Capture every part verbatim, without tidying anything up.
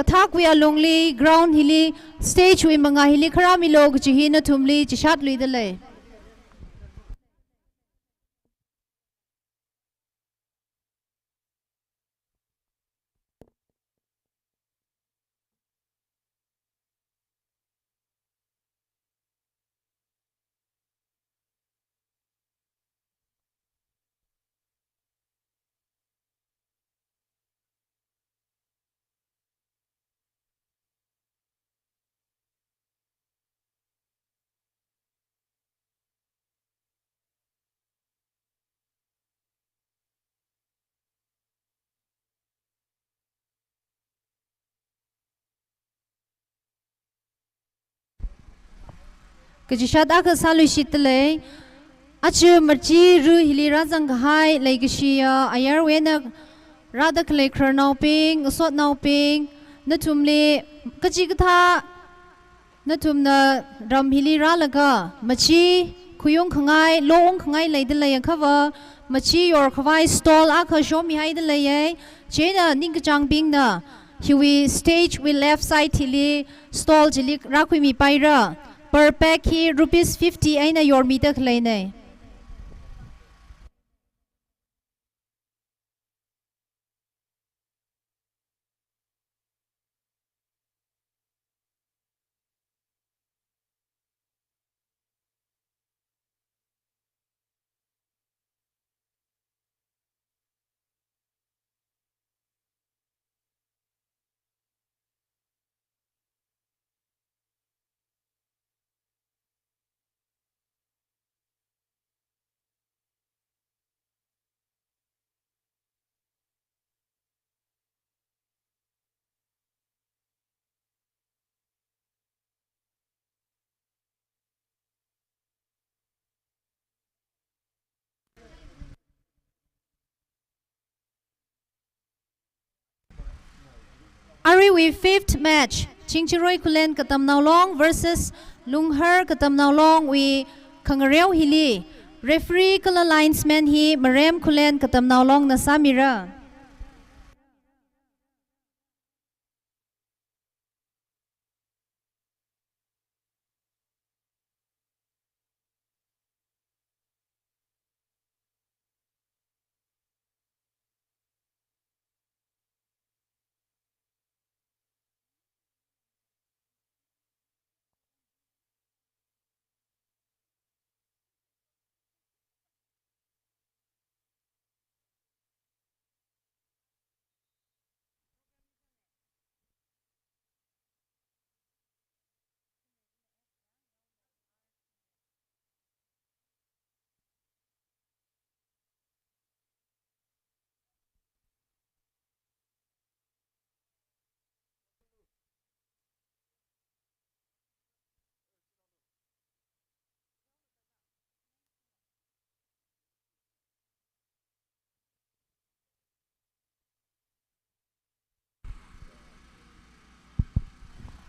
Thak wui alungli ground hili, stage wui mangā hili kharā milo kachi hi nathumli chishat luida lei. Kachishat akha sāluishitda lei. Aja machi ru hili rāzang kahai leikashiya ayarwui eina rāda khalei khararnaobing, ngasotnaobing, nathumli kachikathā nathumna ram hili rālaga machi khayung khangai, lo ung khangai leida leiakhava, machi yor khavai stall akha shomihaida leiya. Chieina ningkachangbingna hiwui stage wui left side hili stall chili rākhuimipaira. Per pack hi rupees fifty eina yormida khaleina. Aruiwui fifth match, Chingchiroi Khullen Katamnao Long versus Lunghar Katamnao Long wui khangareo hili, referee kala linesman hi Marem Khullen Katamnao Longna sāmira.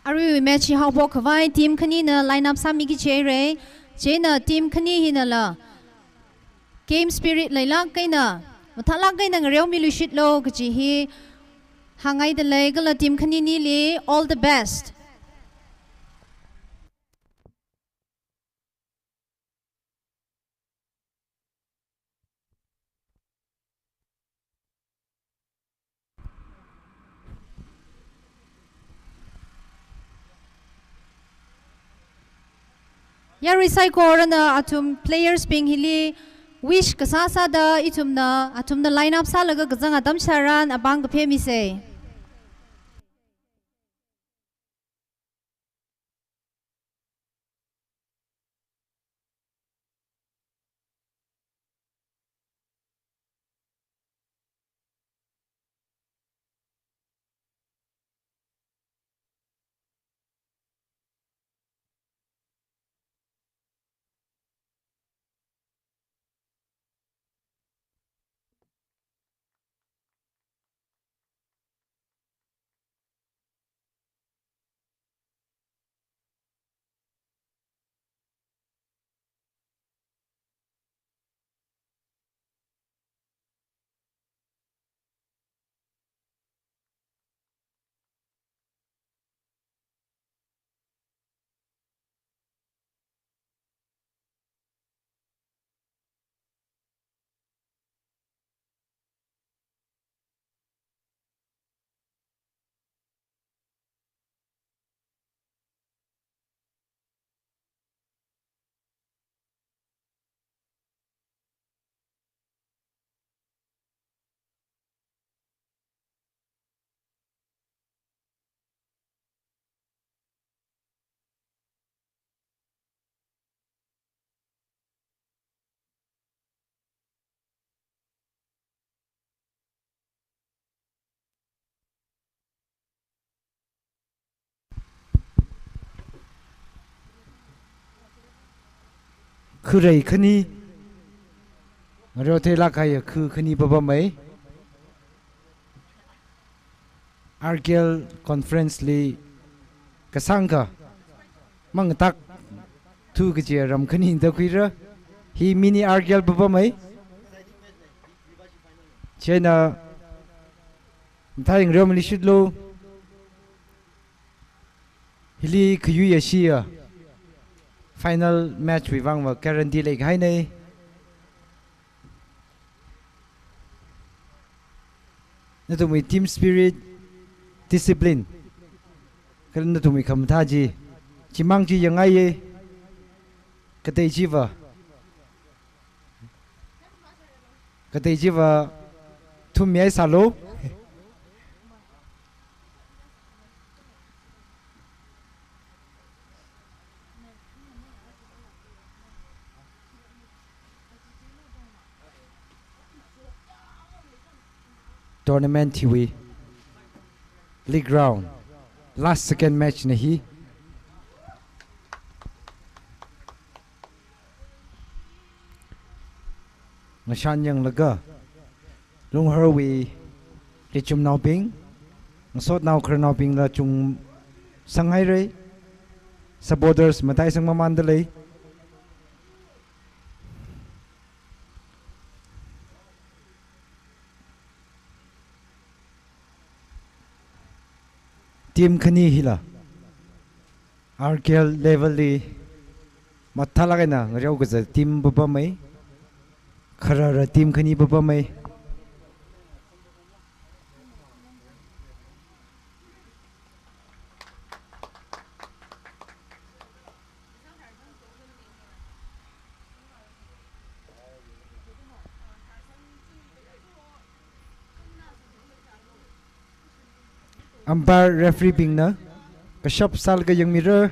Aruiwui match hi haophok khavai team khanina line up sāmiki jihaira. Chieina team khani hinala game spirit leilāk eina, mathālāk eina ngareomiluishitlo kachi hi hāngngaida lei, kala team khaninili all the best. Yarui saikorana athum players bing hili wish kasā sāda ithumna, athumna line up sālaga kazang atam tharan apāng kaphemisei. Turai khani, ngareo theilāk kahai khu khani papamei. R K L conference li kasāngkha mangatākthu kaji ram khani da khuira. Hi mini R K L papamei. Chieina mathāi ngareo malishitlu. Hili khayui ashiya final match wui vangva guarantee leikahainei. Nathumwui team spirit, discipline, kala nathumwui khamathā chi, chimang chi yangngaiye. Katei chiva, katei chiva thummihai sālu. Tournament hiwui league round last second match na hi. Ngashan yanglaga Lungharwui richumnaobing, ngasotnao khararnaobingla chungsanghairei. Supporters mataisang mamānda lei. Team khani hila R K L level li mathālāk eina ngareokazā team papamei. Kharara team khani papamei. Umpire, referee bingna kashap sālaga yangmira.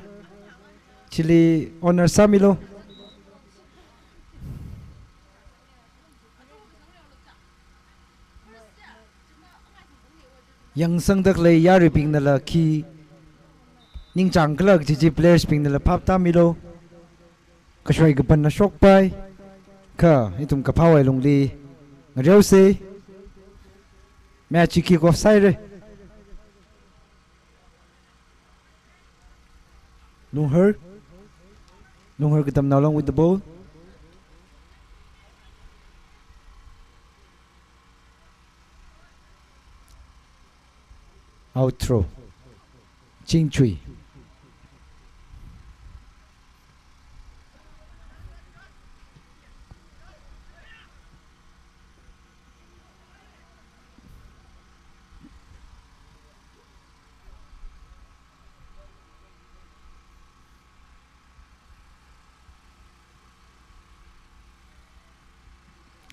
Chili honour sāmilu. Yangsangda khalei yaruibingnala khi ningchāng khala kaji chi players bingnala phaptāmilu. Kashoi kapanna shokpai. Kha ithum kaphāwui lungli ngareosei. Match kick off sāhairei. Lunghar. Lunghar Katamnao along with the ball. Out throw. Chingchui.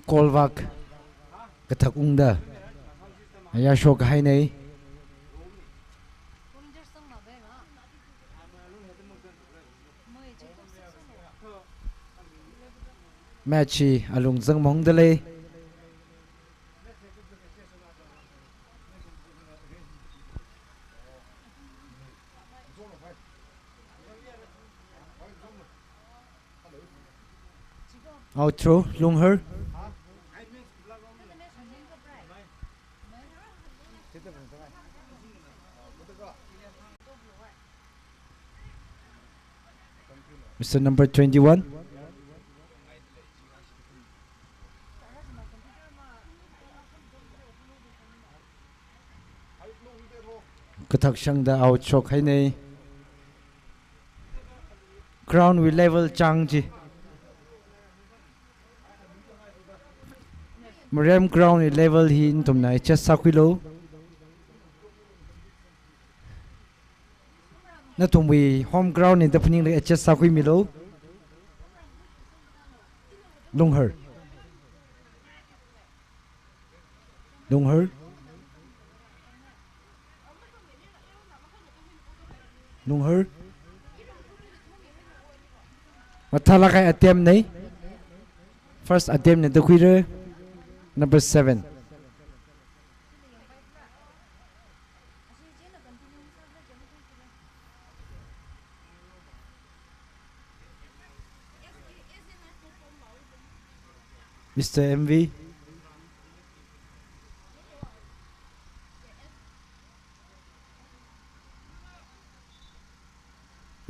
Kolvak kathak ungda ayā shokhainei. Match hi alung zangmongda lei. Out throw, Lunghar. Mister Number twenty-one. Kathak shangda out shokhainei. Ground wui level chang chi. Marem ground wui level hi nathumna adjust sākhuilu. Nathumwui home ground ni da phaninglaga adjust sākhuimilu. Lunghar. Lunghar. Lunghar. Mathālāk kahai attempt nei. First attempt nei da khuira. Number seven. Mister M V.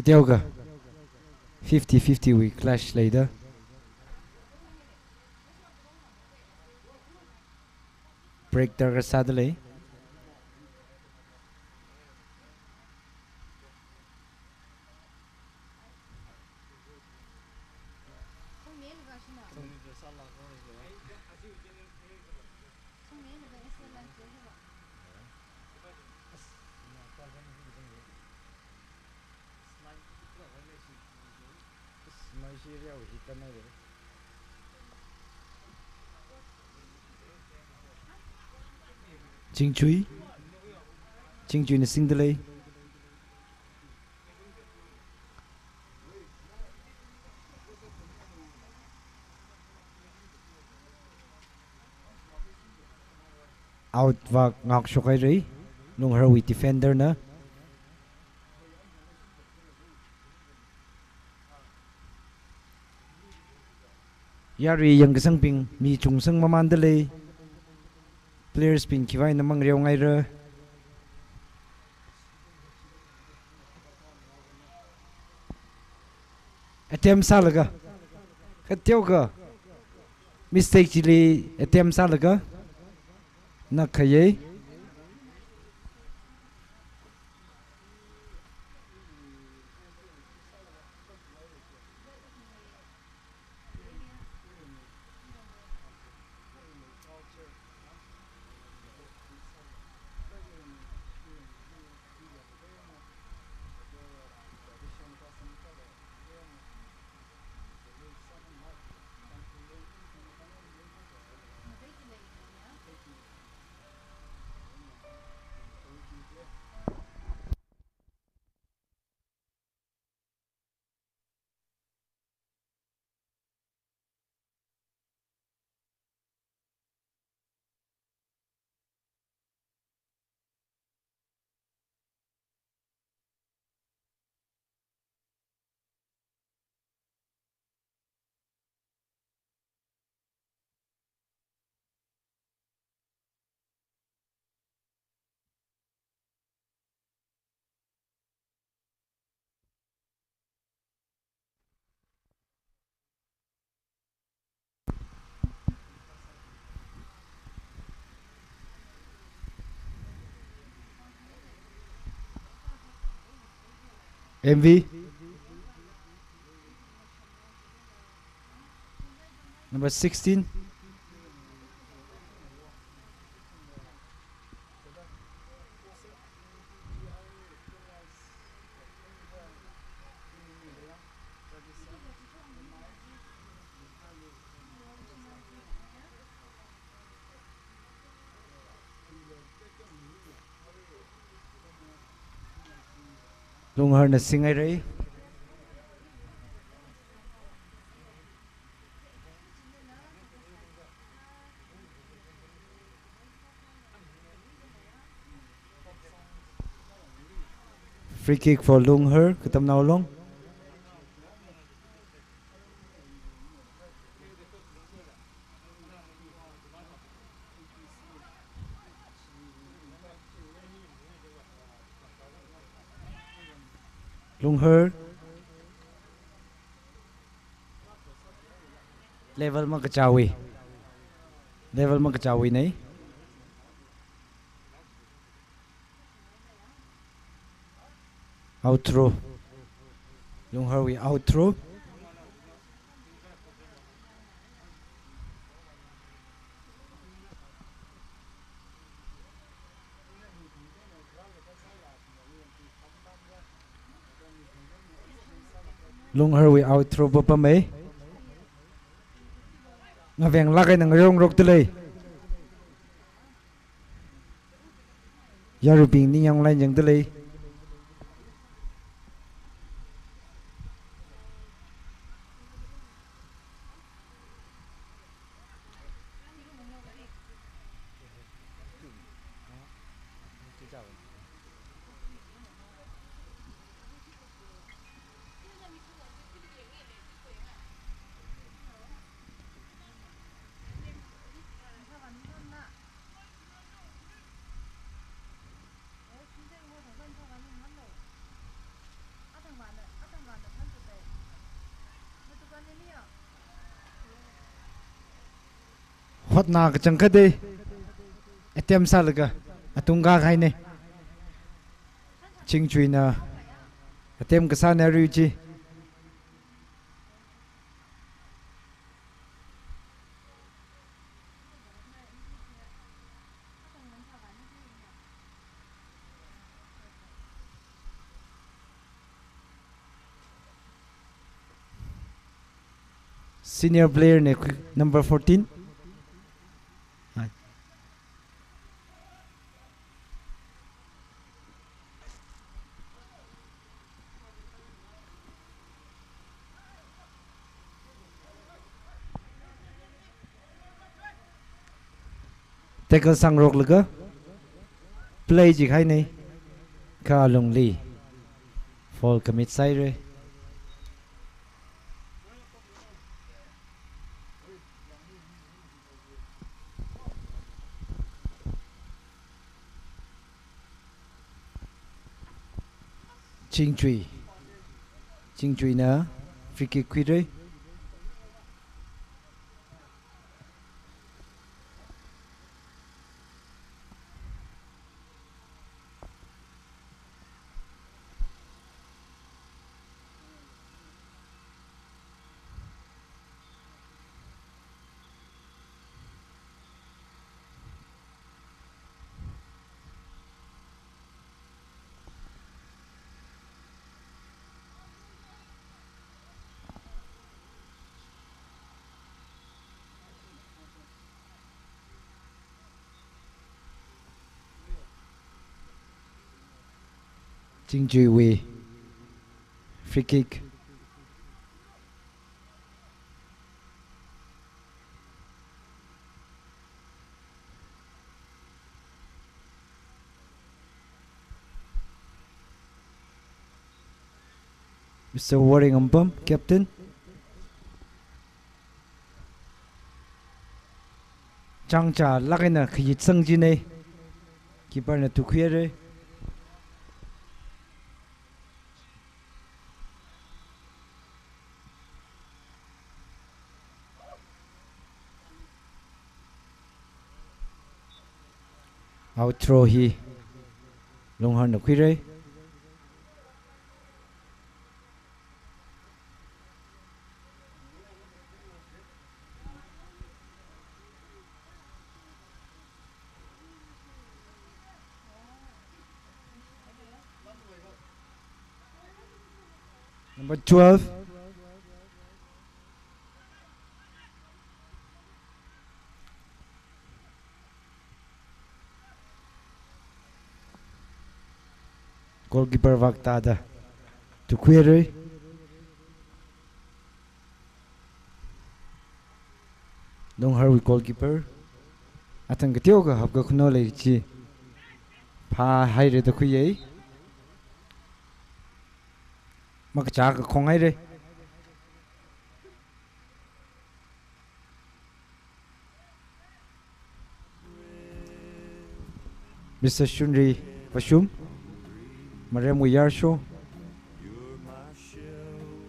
Teokha fifty fifty wui clash leida. Break darkar sāda lei. Chingchui. Chingchuina singda lei. Out vak ngakshok haira, Lungharwui defender na. Yarui yangkasangbing, mi chungsang mamanda lei. Players bing khiwui eina mangreo ngaira. Attempt sālaga. Kha teokha mistake chili attempt sālaga. Nakhayei. M V. Number sixteen. Lungharna sing haira. Free kick for Lunghar, Katamnao Long. Lunghar. Level makachāwui. Level makachāwui nei. Out throw. Lungharwui out throw. Lungharwui out throw papamei. Ngavenglāk eina ngarongrokda lei. Yaruibing ningyāng line yangda lei. Patna kachangkhat attempt sālaga atung kākahaina. Chingchuina attempt kasāna arui chi. Senior player na, number fourteen. Tackle sāngaroklaga play chikahaina, kha alungli foul commit sāhaira. Chingchui. Chingchuina free kick khuira. Chingchuiwui free kick. Mister Waring Ampam, captain. Changchalāk eina khayit sangchina. Keeper na tukhuihaira. Out throw hi Lungharna khuira. Number twelve. Goalkeeper vak tāda tukhuihaira. Lungharwui goalkeeper. Athang kateokha hapkakhuilu chi. Phāhaira da khuiya. Makachā kakhong haira. Mister Shunri Vashum, Maremwui yarsho,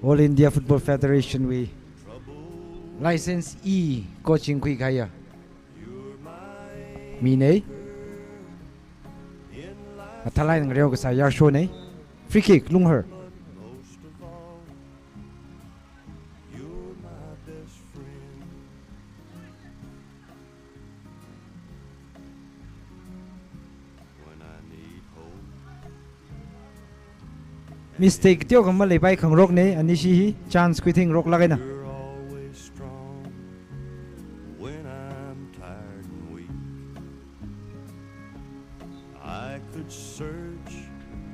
All India Football Federation wui license E coaching khuikahaiya mina. Mathālāk eina ngareo kasā yarshona. Free kick, Lunghar. Mistake teokha maleipai khangarokna, anishi hi chance khuithingaroklāk eina.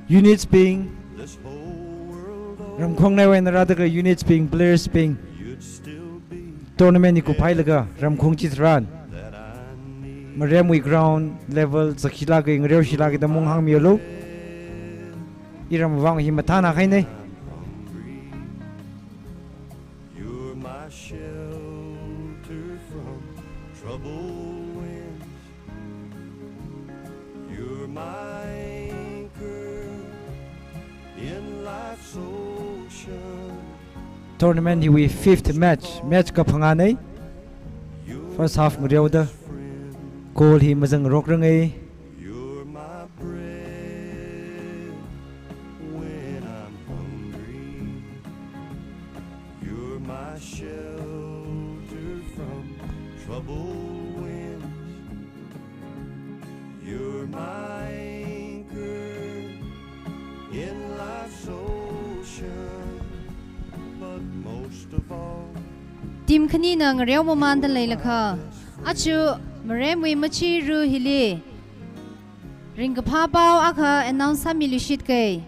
Units bing, ramkhong naiwui eina rāda khalei units bing, players bing, tournament hi kuphailaga ramkhong chitharan Maremwui ground level zakhilāka, ngareoshilāka da mung hāngmilu. Iramwui vang hi mathānā kahaina. You're my shelter from troubled winds. You're my anchor in life's ocean. Tournament hiwui fifth match, match kaphangāna. You're First half ngareoda goal hi mazangrokrangai. You're my bread when I'm hungry. You're my shelter from troubled winds. You're my anchor in life's ocean. But most of all, team khanina ngareo mamanda leilakha, achu Maremwui Machiru hili ringkaphā pao akha announce sāmiluishit kei.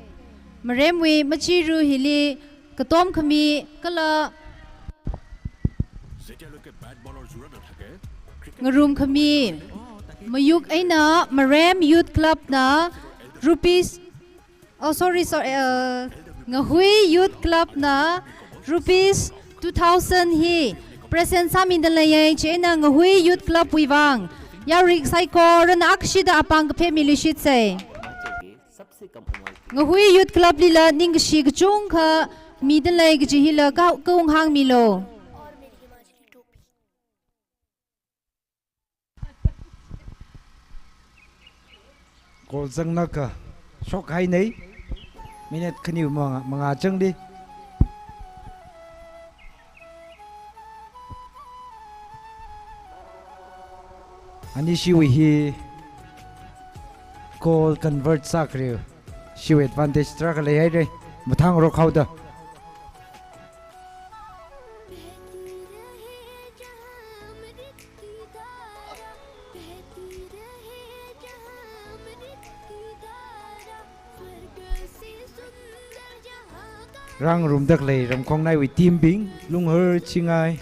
Maremwui Machiru hili katom khami kala ngarumkhami mayuk eina Marem Youth Club na rupees, oh, sorry, sorry, uh, Ngahui Youth Club na rupees two thousand hi present sāmida leiya. Chieina Ngahui Youth Club wui vang yaruirui saikorana akshida apāng kaphemiluishitsei. Ngahui Youth Club lila ningkashi kachungkha mida lei kaji hila ka, kaung hāngmilu. Goal zangnakha shokhainei. Minute khani manga, manga changli. Ani shiwui hi goal convert sākhare, shiwui advantage tarākha leihaira. Mathāngarok haoda. Rāngarumda khalei Ramkhongnaiwui team bing, Lunghar, Chingai,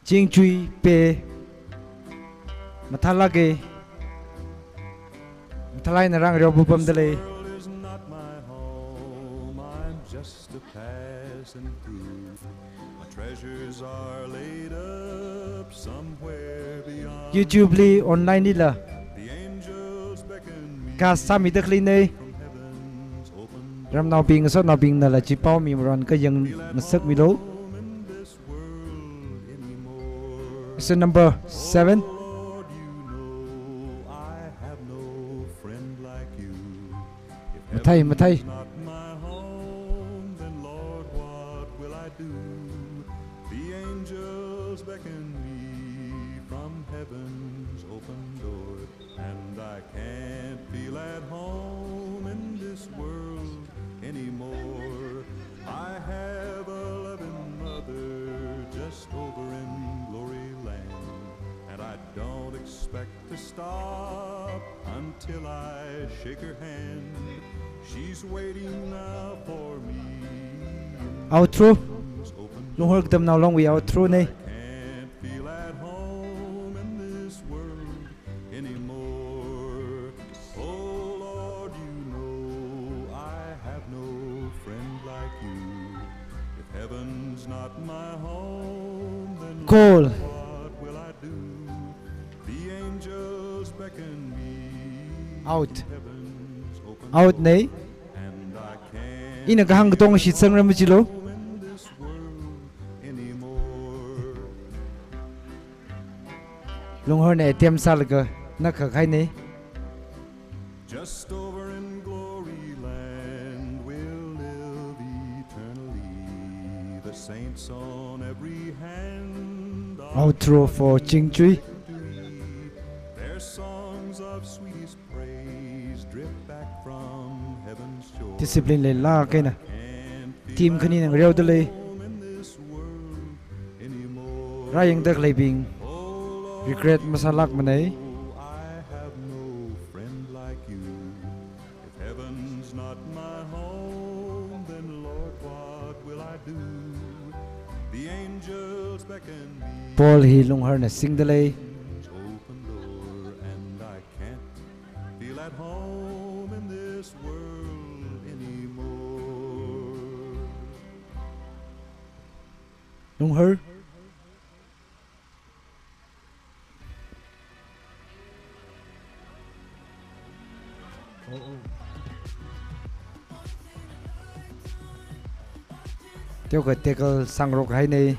Chingchui, Pe, mathālāka. Mathālāk eina rāngareo pamda lei. This world is not my home, I'm just a passing through. My treasures are laid up somewhere beyond. YouTube li, online lila, the angels beckon me, cast sāmida khaleina. From heaven's open door. Ramnaobing, sotnaobingnala chi pao mimaron kha yangngasakmilu. Feel at home in this world anymore. Question number seven. Oh Lord, you know I have no friend like you. If, mathei, mathei, heaven's not my home, then Lord, what will I do? The angels beckon me from heaven's open door, and I can't feel at home in this world anymore. I have a loving mother just over in glory land, and I don't expect to stop until I shake her hand. She's waiting now for me in, outro, heaven's open door. Lunghar Katamnao Longwui outro nei. I can't feel at home in this world anymore. Oh Lord, you know I have no friend like you. If heaven's not my home, then, goal, Lord, what will I do? The angels beckon me, out, from heaven's open, out door, nei. And I can't, ina kahāng katonga shitsangra machilu. Home in this world anymore. Lungharna attempt sālaga nakha khainei. Just over in glory land we'll live eternally. The saints on every hand are, outro for Chingchui. Their songs of sweetest praise drift back from heaven's shore. Discipline leilāk eina team khanina ngareoda lei. Rāyangda khaleibing regret masālākmanei. Ball hi Lungharna singda lei. Feel at home in this world anymore. Lunghar. Teokha tackle sāngarok hainei.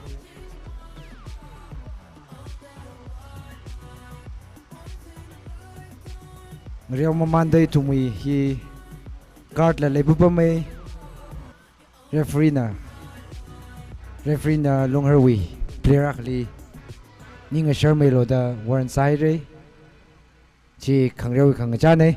Reo mamānda ithumwui hi card la leipapamei. Referee na, referee na Lungharwui player akhali ning ngasharmeilu da warn sāhaira. Chi khangareowui khangachāna.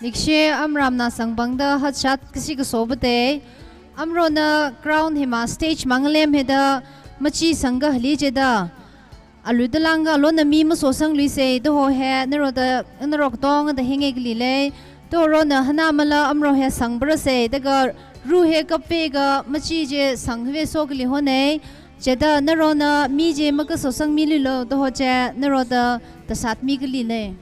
Leikashiya Amaramna sangpangda hatshat kashi kaso pate. Amarona crown hima stage mangalem heda machi sangkahali chida. Aluida langka alona mi masosangluisa, da ho hi, naro da, naro katonga da henge kali lei. Da ho rona hanamala amaro hi sangpharasa, da ka ru hi kapveka machi chi sangkhavai so kali hona. Chida narona mi chi makasosangmiluilu, da ho chi naro da tasatmi kali lei.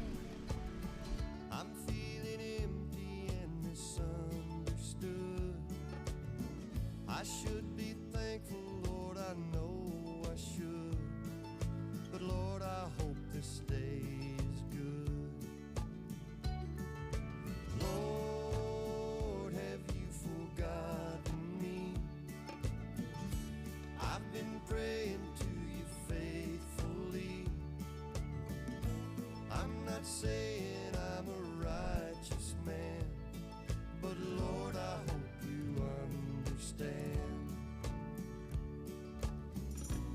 I'm feeling empty and misunderstood. I should be thankful, Lord, I know I should. But Lord, I hope this day is good. Lord, have you forgotten me? I've been praying to you faithfully. I'm not saying I'm a righteous man, but Lord, I hope you understand.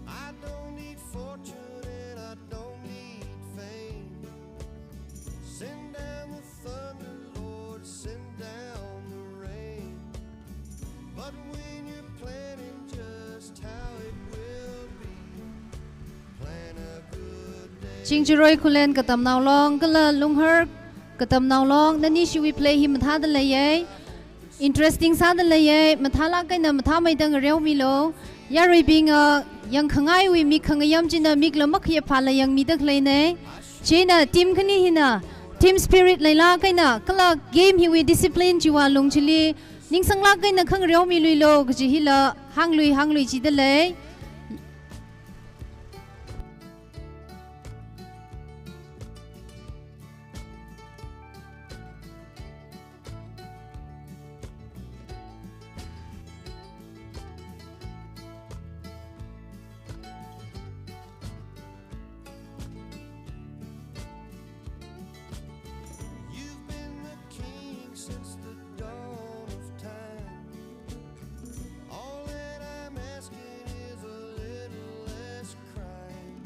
I don't need fortune and I don't need fame. Send down the thunder, Lord, send down the rain. But when you're planning just how it will be, plan a good day. Chingjaroi Khullen Katamnao Long, kala Lunghar Katamnao Long, nani shiwui play hi mathāda leiya. Interesting sāda leiya, mathālāk eina mathāmeida ngareomilu. Yaruibingna yangkhangaiwui mik khangayam china mikla makhayaphala yangmida khaleina. Chieina team khani hina team spirit leilāk eina kala game hiwui discipline chiwui lung chili ningsanglāk eina khangareomiluilu kaji hila hānglui hānglui chida lei. You've been the king since the dawn of time. All that I'm asking is a little less crime.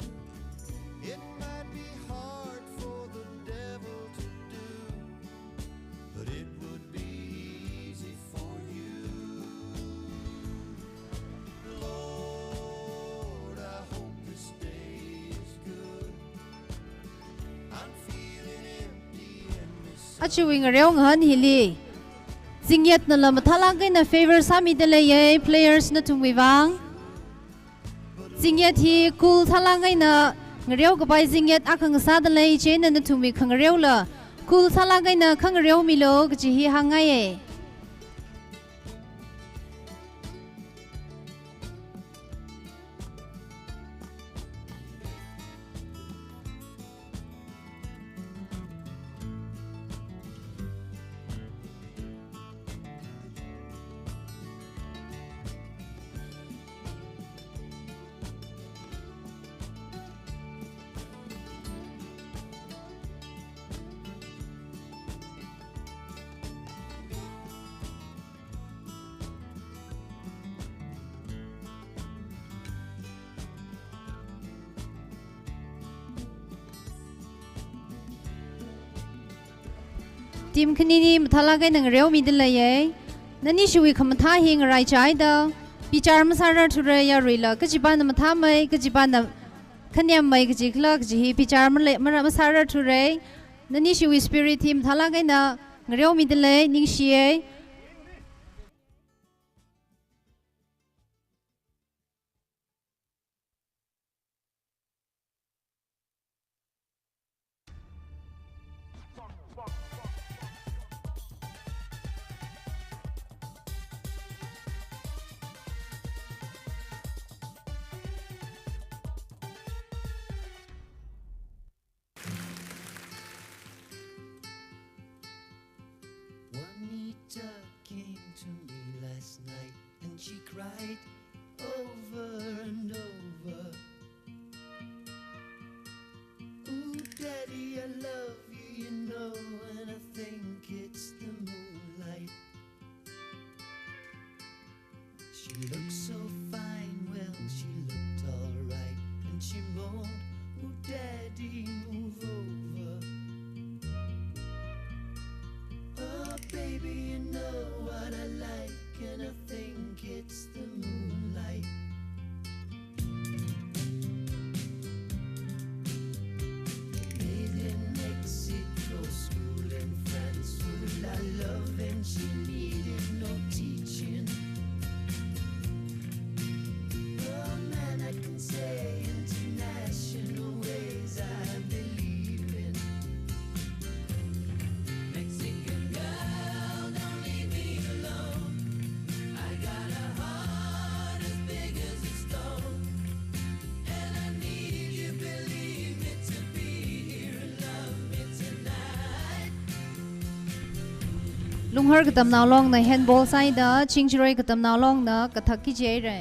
It might be hard for the devil to do, but it would be easy for you. Lord, I hope this day is good. I'm feeling empty and miss. Aruiwui ngareo ngahān hili Zingyatnala mathālāk eina favor sāmida leiya, players nathumwui vang. Zingyat hi cool sālāk eina ngareo kapai zingyat akha ngasāda lei, chieina nathumwui khangareola cool sālāk eina khangareomilu kaji hi hāngngaiya. Team khanini mathālāk eina ngareomida leiya. Nani shiwui khamathā hi ngaraichaida bichar masārarthura yaruila, kachipana mathāmei, kachipana khanemmei, kachikhala kaji hi bichar malei, mara masārarthura. Nani shiwui spirit hi mathālāk eina ngareomida lei, ningshiya. She needed no teaching. Oh man, I can say international ways I believe in. Mexican girl, don't leave me alone. I got a heart as big as a stone. And I need you, believe me, to be here and love me tonight. Lunghar Katamnao Longna handball sāhaida, Chingjaroi Katamnao Longna kathak khuihaira.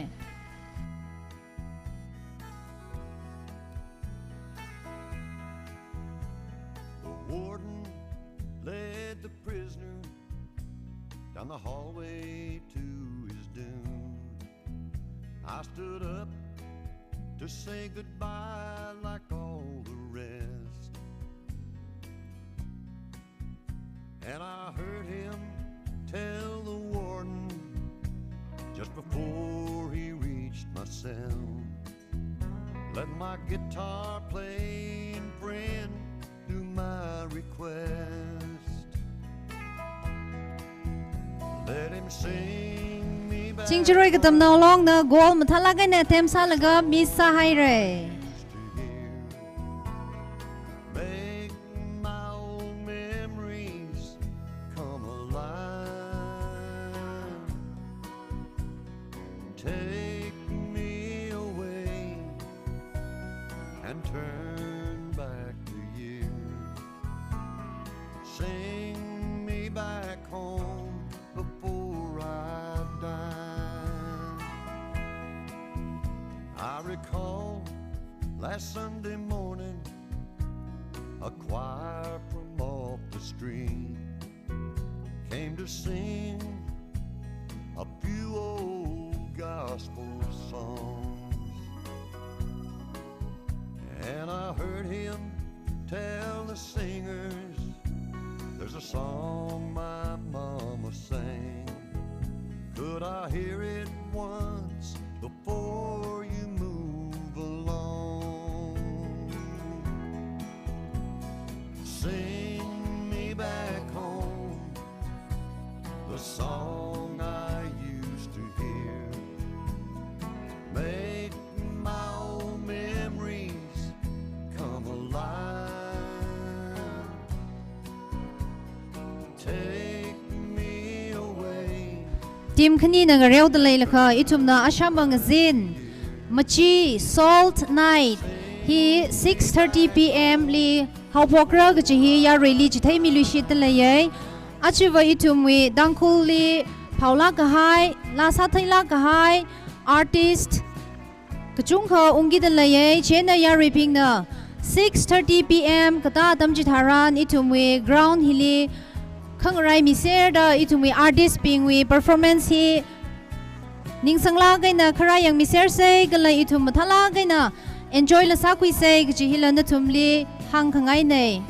The warden led the prisoner down the hallway to his doom. I stood up to say goodbye like all the rest. And I heard him tell the warden just before he reached my cell, "Let my guitar playing friend do my request. Let him sing me back." Chingjaroi Katamnao Longna goal mathālāk eina attempt sālaga miss sāhaira. Make my old memories come alive. Take me away and turn back the years. Sing me back home before I die. I recall last Sunday morning, a choir from off the street came to sing a few old gospel songs. And I heard him tell the singers, "There's a song my mama sang. Could I hear it once before you move along? Sing me back home the song I used to hear. Make my old memories come alive. Take me away." Team khanina ngareoda leilakha, ithumna ashāmang azin, Machi Salt Night hi six thirty P M li haophokra kaji hi yaruili chitheimiluishitda leiya. Ajava ithumwui Tangkhulli phaolāk kahai, laa sātheilāk kahai artist kachungkha ungkida leiya. Chieina yaruibingna six thirty P M katā atam chitharan ithumwui ground hili khangarai miserda ithumwui artist bingwui performance hi ningsanglāk eina kharā yangmisersa kala ithum mathālāk eina enjoy la sākhuisa kaji hila nathumli hāngkhangaina.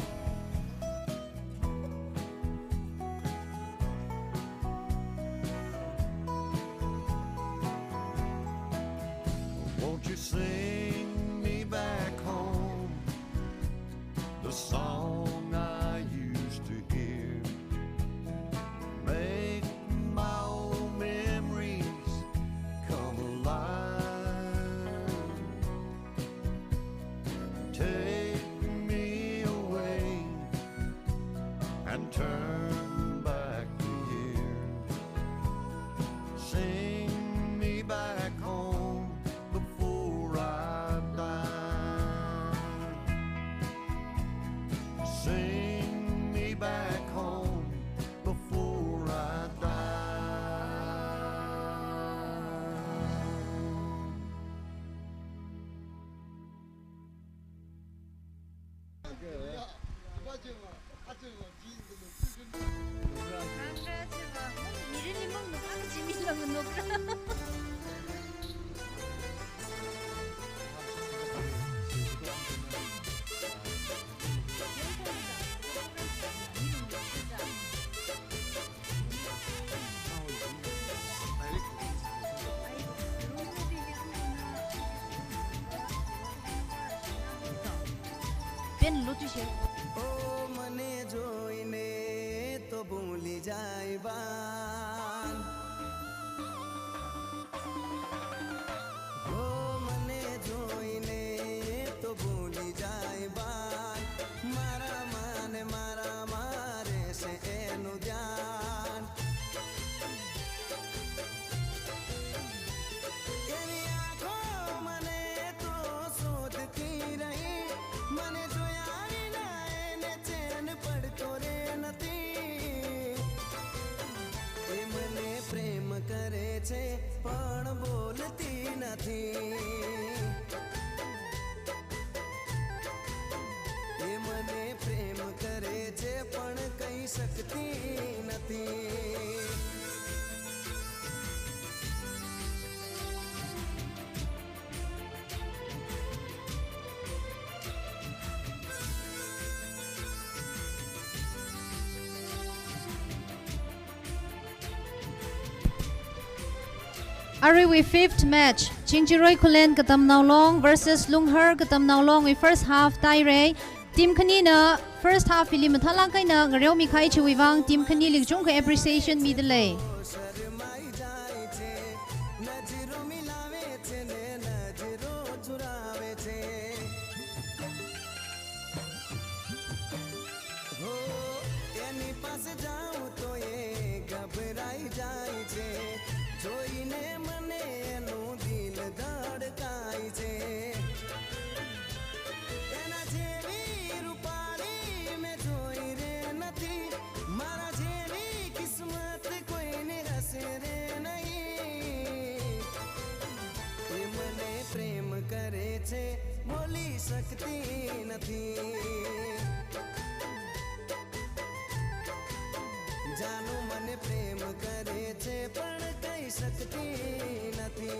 Won't you sing me back home the song I used to hear? Make my old memories come alive. Take me away and turn back the years. Sing me back home before I die. Sing me back home before I die. Pen lo tu she. O mane joine to bhuli jaiba. Aruiwui fifth match, Chingchiroi Khullen Katamnao Long versus Lunghar Katamnao Long wui first half tāhaira. Team khanina first half hili mathālāk eina ngareomikahai chiwui vang team khanili kachungkha appreciation midalei. हो, एनी पास जाऊं तो ये घबराई जाए छे, जोईने मने एनु दिल धड़काई छे। एना जेवी रूपाली में जोई रे नथी, मारा जेवी किस्मत कोई ने हसे रे नहीं। ये मने प्रेम करे छे, बोली सकती नथी। जानू मने प्रेम करे छे, पण कही सकती नथी।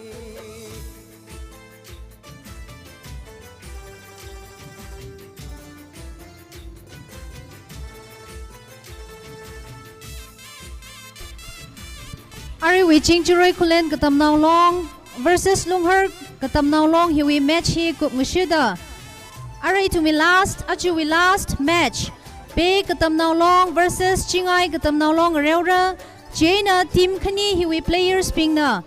Aruiwui Chingchiroi Khullen Katamnao Long versus Lunghar Katamnao Long hiwui match hi kupngashida, arui ithumwui last, ajawui last match, Pei Katamnao Long versus Chingai Katamnao Long ngareora. Chieina team khani hiwui players bingna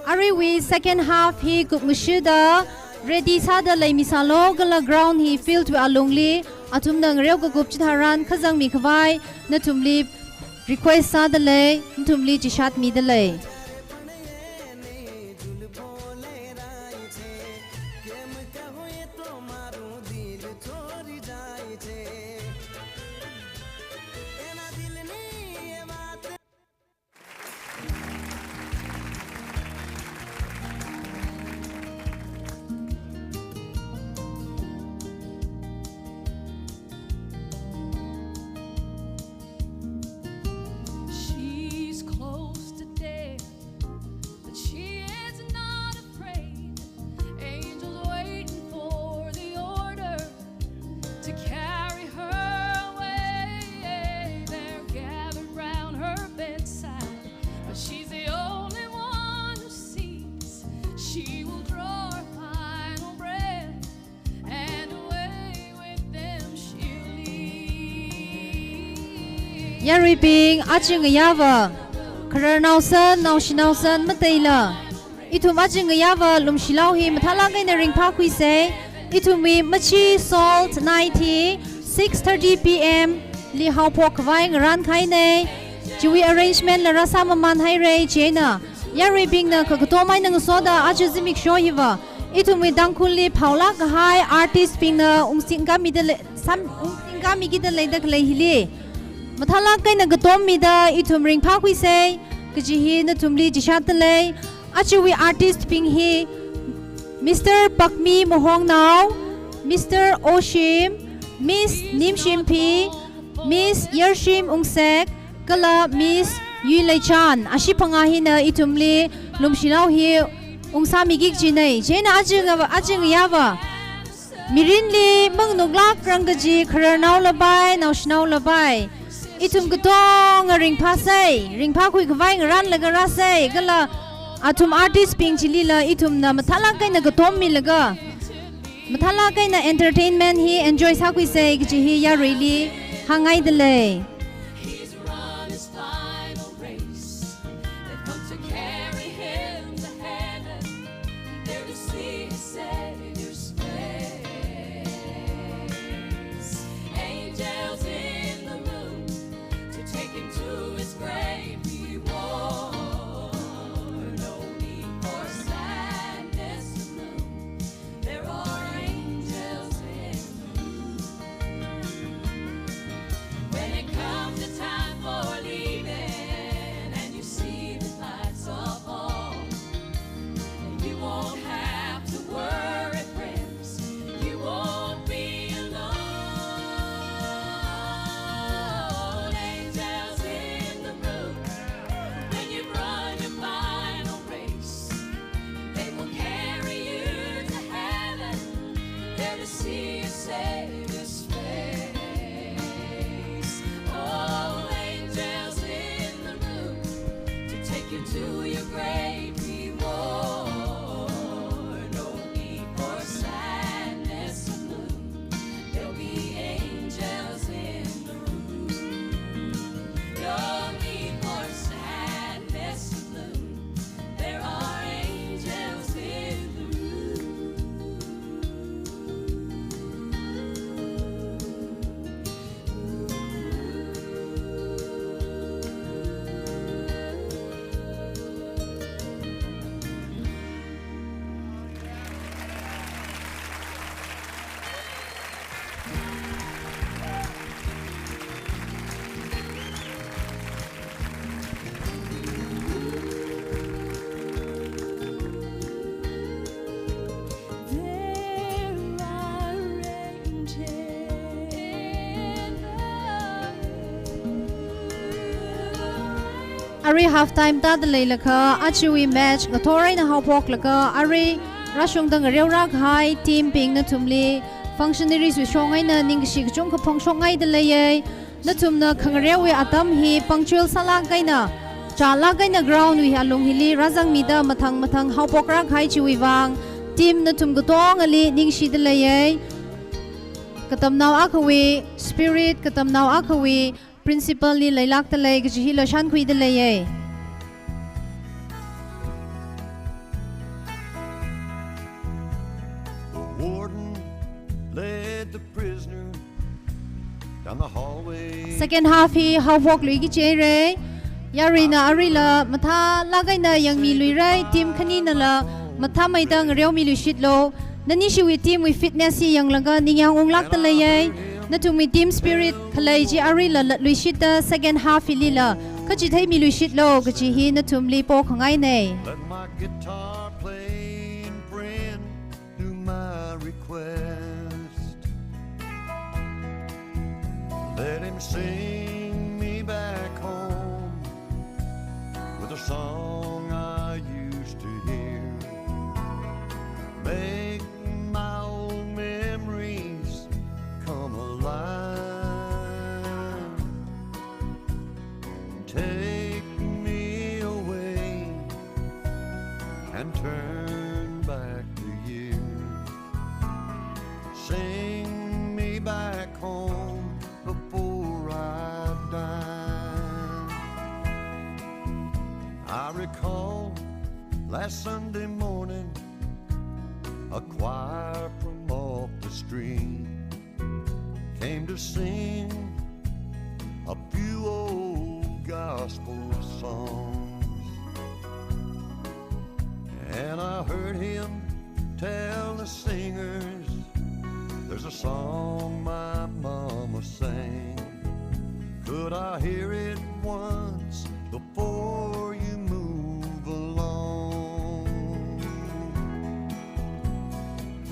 aruiwui second half hi kupngashida ready sāda leimisālu, kala ground hi field wui alungli athumna ngareo kakup chitharan khazangmi khavai nathumli request sādalei, nathumli chishat midalei. She's close to death, but she is not afraid. Angels waiting for the order to carry her away. They're gathered round her bedside, but she's the only one who sees. She will draw her final breath, and away with them she'll leave. Yaruibing, aja ngayāva khararnaosan, naoshinaosan, mateila ithum aja ngayāva lumshilao hi mathālāk eina ringphākhuisei. Ithumwui machi Salt Night hi six thirty P M li haophok khavai ngarānkahainei. Chiwui arrangement la rāsāmamanhairei. Chieina yaruibingna kakatom eina ngasoda aja zimiksho hiva ithumwui Tangkhulli phaolāk kahai artist bingna ungsingkāmida lei, sam, ungsingkāmikida leida khalei hili mathālāk eina katommida ithum ringphākhuisei kaji hi nathumli chishatdalei. Ajawui artist bing hi Mister Pakmi Mohongnao, Mister Oshim, Miss Nimshimphi, Miss Yarshim Ungsek, kala Miss Yuileichan, ashi phangā hina ithumli lumshilao hi ungsāmiki kajinei. Chieina aja nga-, aja ngayāva mirinli manganuklākrang kaji khararnao labai, naoshinao labai, ithum katonga ringphāsei, ringphākhui khavai ngarānlaga rāsei, kala athum artist bing chilila ithumna mathālāk eina katommilaga, mathālāk eina entertainment hi enjoy sākhuisei kaji hi yaruili hāngngaidalei. He's run his final race. They've come to carry him to heaven. There to see his Savior's face. Angels in the room to take him to his great reward. No need for sadness to loom. There are angels in the room. When it comes Arui half time tāda leilakha, ajawui match ngathor eina haophoklaga, arui rāshungda ngareo rākahai team bing nathumli functionaries wui shong eina ningkashi kachungkha phongshokngaida leiya. Nathumna khangareowui atam hi punctual sālāk eina, chālāk eina ground wui alung hili rāzangmida mathang mathang haophok rākahai chiwui vang, team nathum katongali ningshida leiya. Katamnao akhawui spirit, katamnao akhawui principle li leilākda lei kaji hila shānkhuida leiya. The warden led the prisoner down the hallway. Second half hi haophok luiki jihaira. Yaruina aruila mathālāk eina yangmi luira, team khaninala mathāmeida ngareomi luishitlu. Nanishiwui team wui fitness hi yanglaga ningyāng unglākda leiya. Nathumwui team spirit khalei chi aruila latluishitda second half hilila kachitheimi luishitlu kaji hi nathumli pokhangaina. Let my guitar playing friend do my request. Let him sing me back home with a song I used to hear. Make my old memories come alive. Take me away and turn back the years. Sing me back home before I die. I recall last Sunday morning, a choir from off the street came to sing a few old gospel songs. And I heard him tell the singers, "There's a song my mama sang. Could I hear it once before you move along?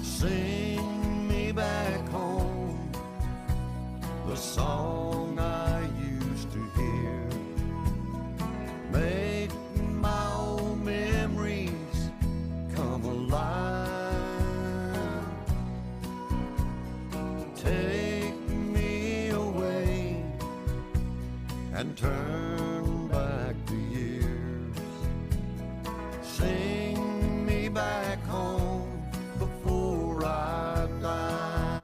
Sing me back home the song I used to hear. Make my old memories come alive. Take me away and turn back the years. Sing me back home before I die."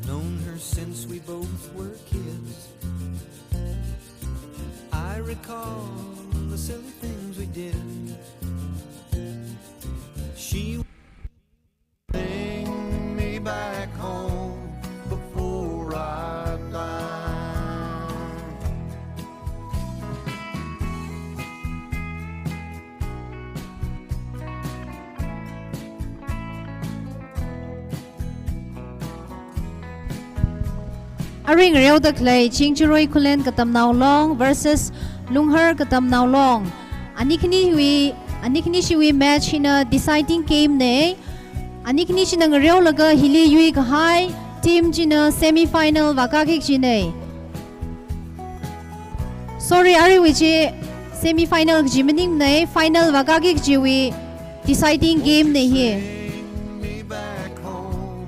Known her since we both were kids. I recall the silly things we did. She Bring me back home before I die. Aring reoda khalei Chingjarui Khullen Katamnao Long versus Lunghar Katamnao Long. Ani khaniwui, ani khanishiwui match hina deciding game nei. Ani khani china ngareolaga hili yuikahai team china semi final vākāki kajinei. Sorry, aruiwui chi semi final kaji maningnei, final vākāki kajiwui deciding game nei hi. Bring me back home,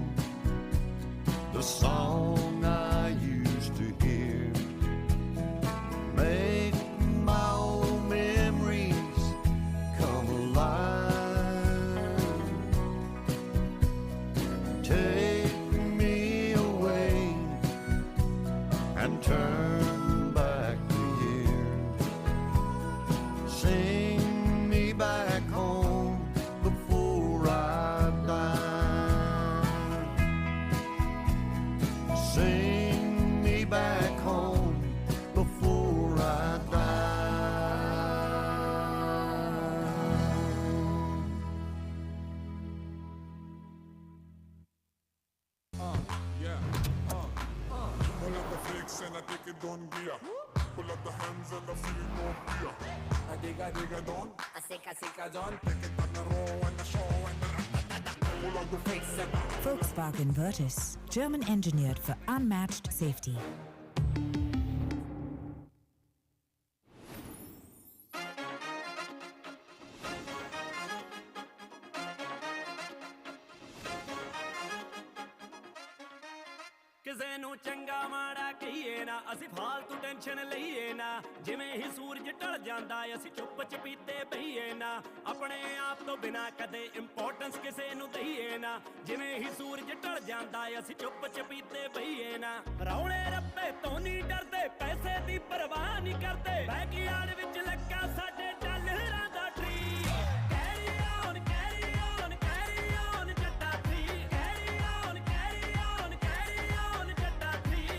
the song I used to hear. Make my old memories come Send a take it down gear. Pull up the hands and the feel no fear. A digga digga don. A sicka sicka don. Take it on the row and the show and the pull out the face and Volkswagen Virtus, German engineered for unmatched safety. Kazenu changa mara kiyena, asi faltu tension liyena. Jiਵੇਂ ਹੀ ਸੂਰਜ ਢਲ ਜਾਂਦਾ, ਅਸੀਂ ਚੁੱਪ ਚਪੀਤੇ ਬਈਏ ਨਾ। ਆਪਣੇ ਆਪ ਤੋਂ ਬਿਨਾ ਕਦੇ importance ਕਿਸੇ ਨੂੰ ਦਈਏ ਨਾ। ਜਿਵੇਂ ਹੀ ਸੂਰਜ ਢਲ ਜਾਂਦਾ, ਅਸੀਂ ਚੁੱਪ ਚਪੀਤੇ ਬਈਏ ਨਾ। ਰੌਲੇ ਰੱਪੇ ਤੋਂ ਨਹੀਂ ਡਰਦੇ, ਪੈਸੇ ਦੀ ਪਰਵਾਹ ਨਹੀਂ ਕਰਦੇ। Backyard ਵਿੱਚ ਲੱਗਾ ਸਾਡੇ ਡਾਲਰਾਂ ਦਾ tree। Carry on, carry on, carry on Jatta three। Carry on, carry on, carry on Jatta three।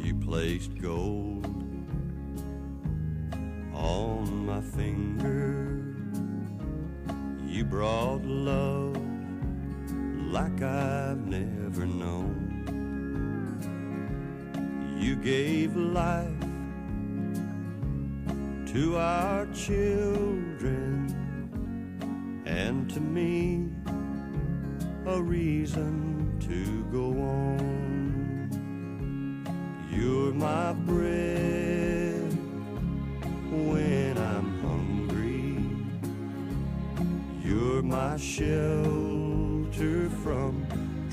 You placed gold on my finger. You brought love like I've never known. You gave life to our children and to me a reason to go on. You're my bread when I'm hungry. You're my shelter from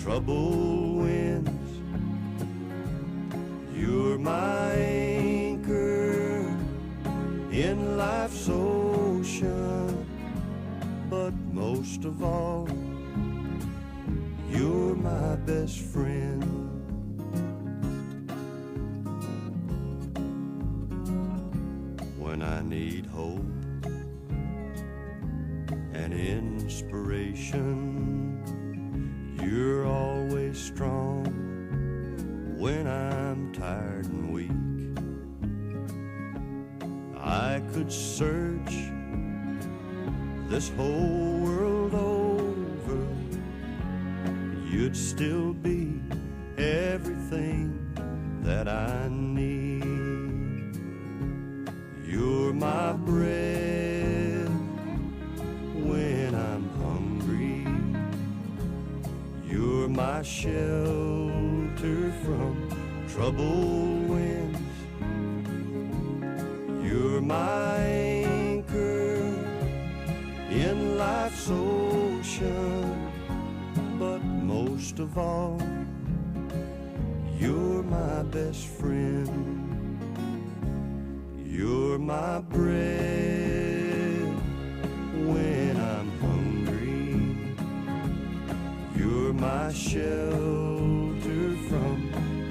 troubled winds. You're my anchor in life's ocean, but most of all, you're my best friend. When I need hope and inspiration, you're always strong when I'm tired and weak. I could search this whole world over, you'd still be everything that I need. You're my bread when I'm hungry. You're my shelter from troubled winds. You're my anchor in life's ocean, but most of all, you're my best friend. You're my bread when I'm hungry. You're my shelter from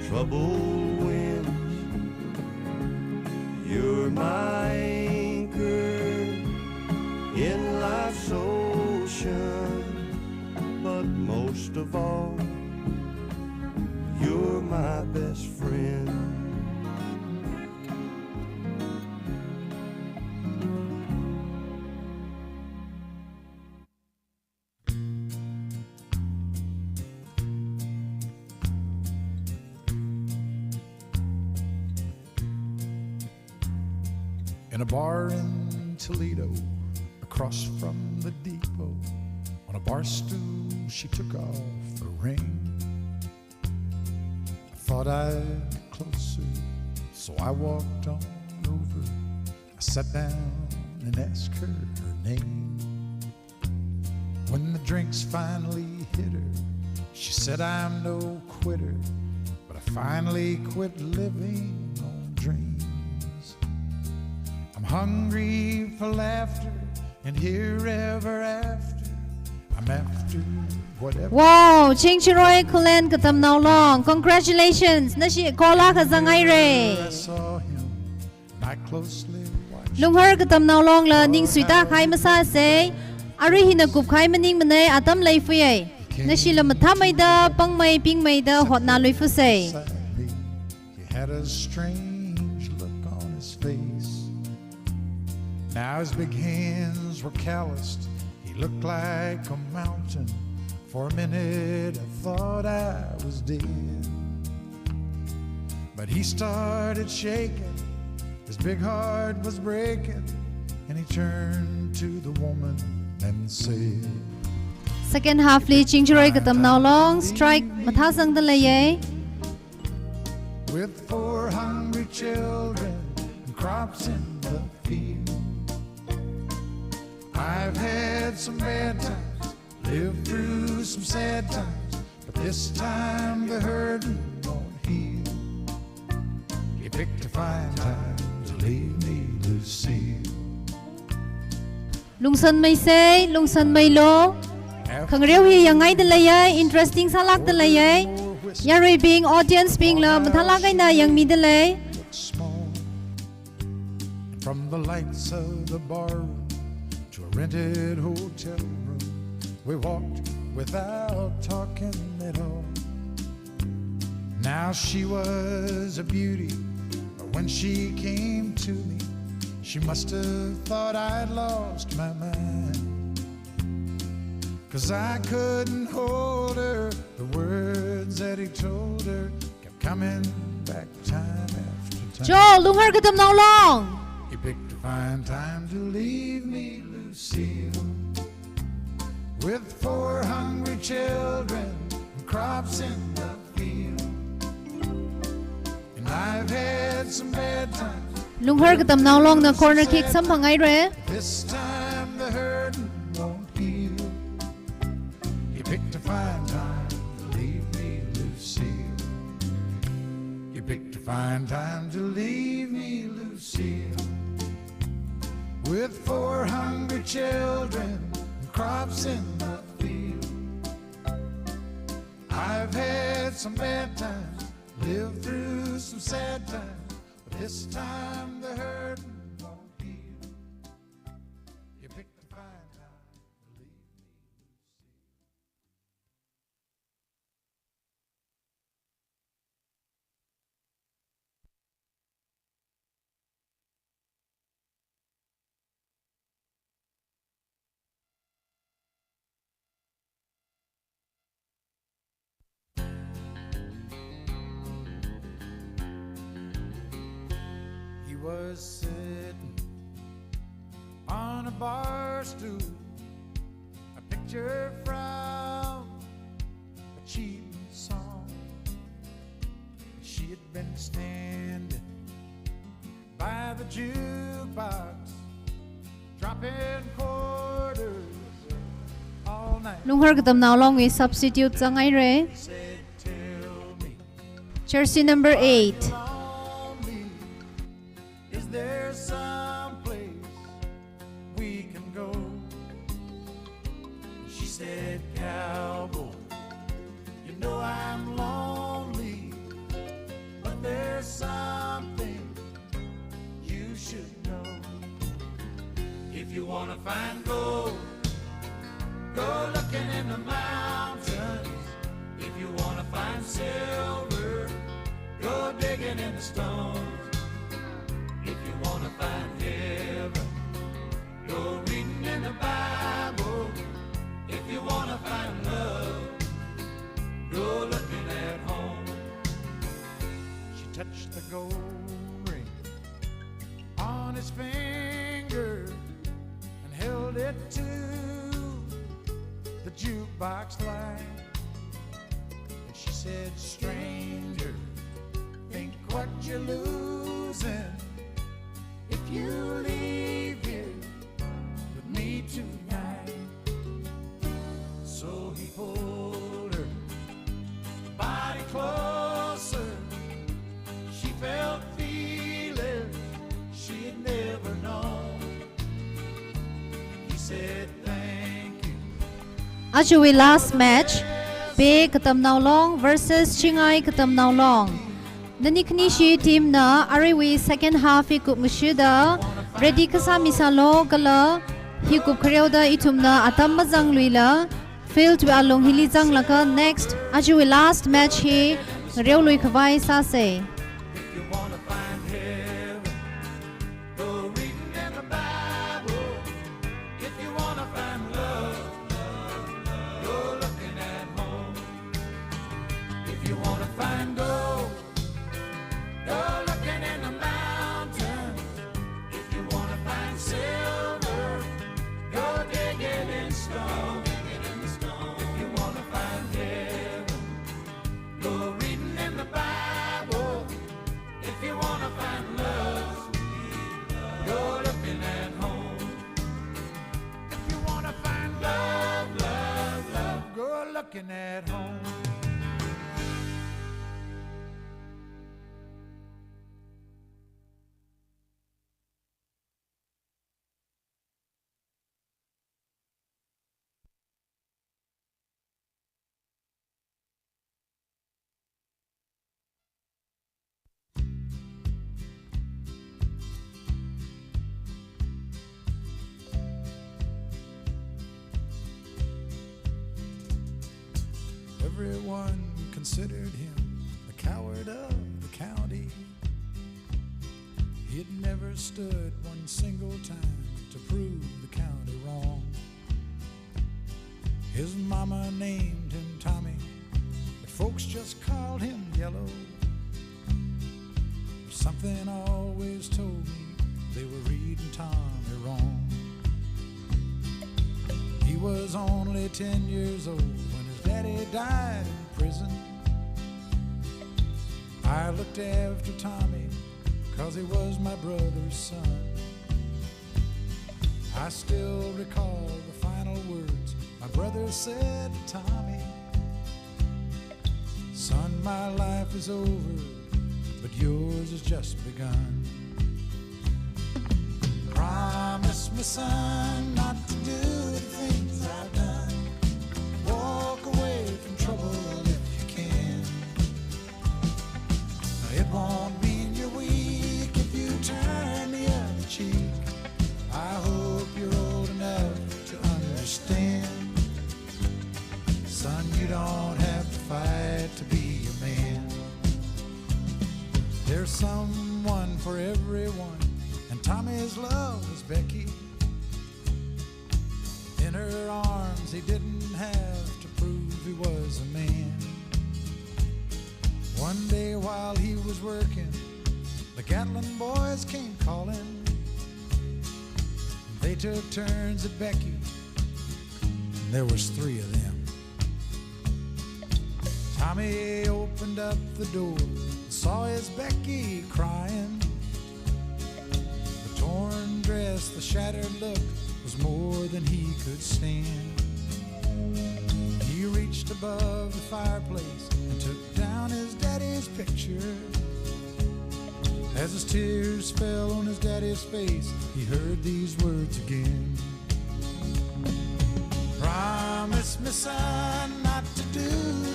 troubled winds. You're my anchor in life's ocean, but most of all, you're my best friend. In a bar in Toledo, across from the depot, on a bar stool, she took off her ring. I thought I'd be closer, so I walked on over. I sat down and asked her her name. When the drinks finally hit her, she said, "I'm no quitter, but I finally quit living on dreams. I'm hungry for laughter, and here ever after, I'm after whatever." Wow, Chingchiroi Khullen Katamnao Long, congratulations, nashi goal akha zanghaira. I saw him, and I closely watched. Lunghar Katamnao Longla ning suita khai masāsei, arui hina kupkhai maningmanei, atam leifuiya. Nashila mathāmeida, pāngmei pingmeida hotnāluifusei. He had a strange look on his face. Now his big hands were calloused. He looked like a mountain. For a minute I thought I was dead. But he started shaking. His big heart was breaking. And he turned to the woman and said, Second half li Chingchiroi Katamnao Long strike mathāzangda leiya. With four hungry children and crops in the field, I've had some bad times, lived through some sad times, but this time the hurting won't heal. You picked a fine time to leave me, Lucille. Lungsanmeisei, lungsanmeilu. Khangareo hi yangngaida leiya, interesting sālākda leiya. Yaruibing, audience bingla mathālāk eina yangmida lei. From the lights of the barroom to a rented hotel room, we walked without talking at all. Now she was a beauty, but when she came to me, she must have thought I'd lost my mind. 'Cause I couldn't hold her, the words that he told her kept coming back time after time. Jo, Lunghar Katamnao Long. You picked a fine time to leave me, Lucille. With four hungry children and crops in the field. And I've had some bad times. Lunghar Katamnao Longna corner kick samphanghaira. This time the hurting won't heal. You picked a fine time to leave me, Lucille. You picked a fine time to leave me, Lucille. With four hungry children and crops in the field. I've had some bad times, lived through some sad times, but this time the hurting won't heal. You picked a fine time to leave me. He was sitting on a bar stool, a picture from a cheating song. She had been standing by the jukebox, dropping quarters all night. Lunghar Katamnao Longwui substitute zanghaira. Said, "Tell me, jersey number eight. Are you lonely? Is there some place we can go?" She said, "Cowboy, you know I'm lonely, but there's something you should know. If you wanna find gold, go looking in the mountains. If you wanna find silver, go digging in the stones. If you wanna find heaven, go reading in the Bible. If you wanna find love, go looking at home." She touched the gold ring on his finger and held it to the jukebox light. And she said, "Stranger, think what you're losing if you leave here with me tonight." Ajawui last match, Be Katamnao Long versus Chingai Katamnao Long. Nani khanishi team na aruiwui second half hi kupngashida ready kasā misālu kala hi kupkhareoda ithumna atam mazangluila field wui alung hili zanglaga next ajawui last match hi ngareolui khavai sāsei. If you wanna find heaven, go reading in the Bible. If you wanna find love, love, love, go looking at home. If you wanna find gold, go looking in the mountains. If you wanna find silver, go digging in stone. If you wanna find heaven, go reading in the Bible. If you wanna find love, go looking at home. If you wanna find love, love, love, go looking at home. Everyone considered him the coward of the county. He'd never stood one single time to prove the county wrong. His mama named him Tommy, but folks just called him Yellow. Something always told me they were reading Tommy wrong. He was only ten years old when his daddy died in prison. I looked after Tommy 'cause he was my brother's son. I still recall the final words my brother said to Tommy. "Son, my life is over, but yours has just begun. Promise me, son, not to do the things I've done. Walk away from trouble if you can. It won't mean you're weak if you turn the other cheek. I hope you're old enough to understand. Son, you don't have to fight to be a man. There's someone for everyone, and Tommy's love was Becky. In her arms, he didn't have to prove he was a man." One day while he was working, the Gatlin boys came calling. They took turns at Becky. There was three of them. Tommy opened up the door, saw his Becky crying. The torn dress, the shattered look was more than he could stand. He reached above the fireplace and took down his daddy's picture. As his tears fell on his daddy's face, he heard these words again. Promise me, son, not to do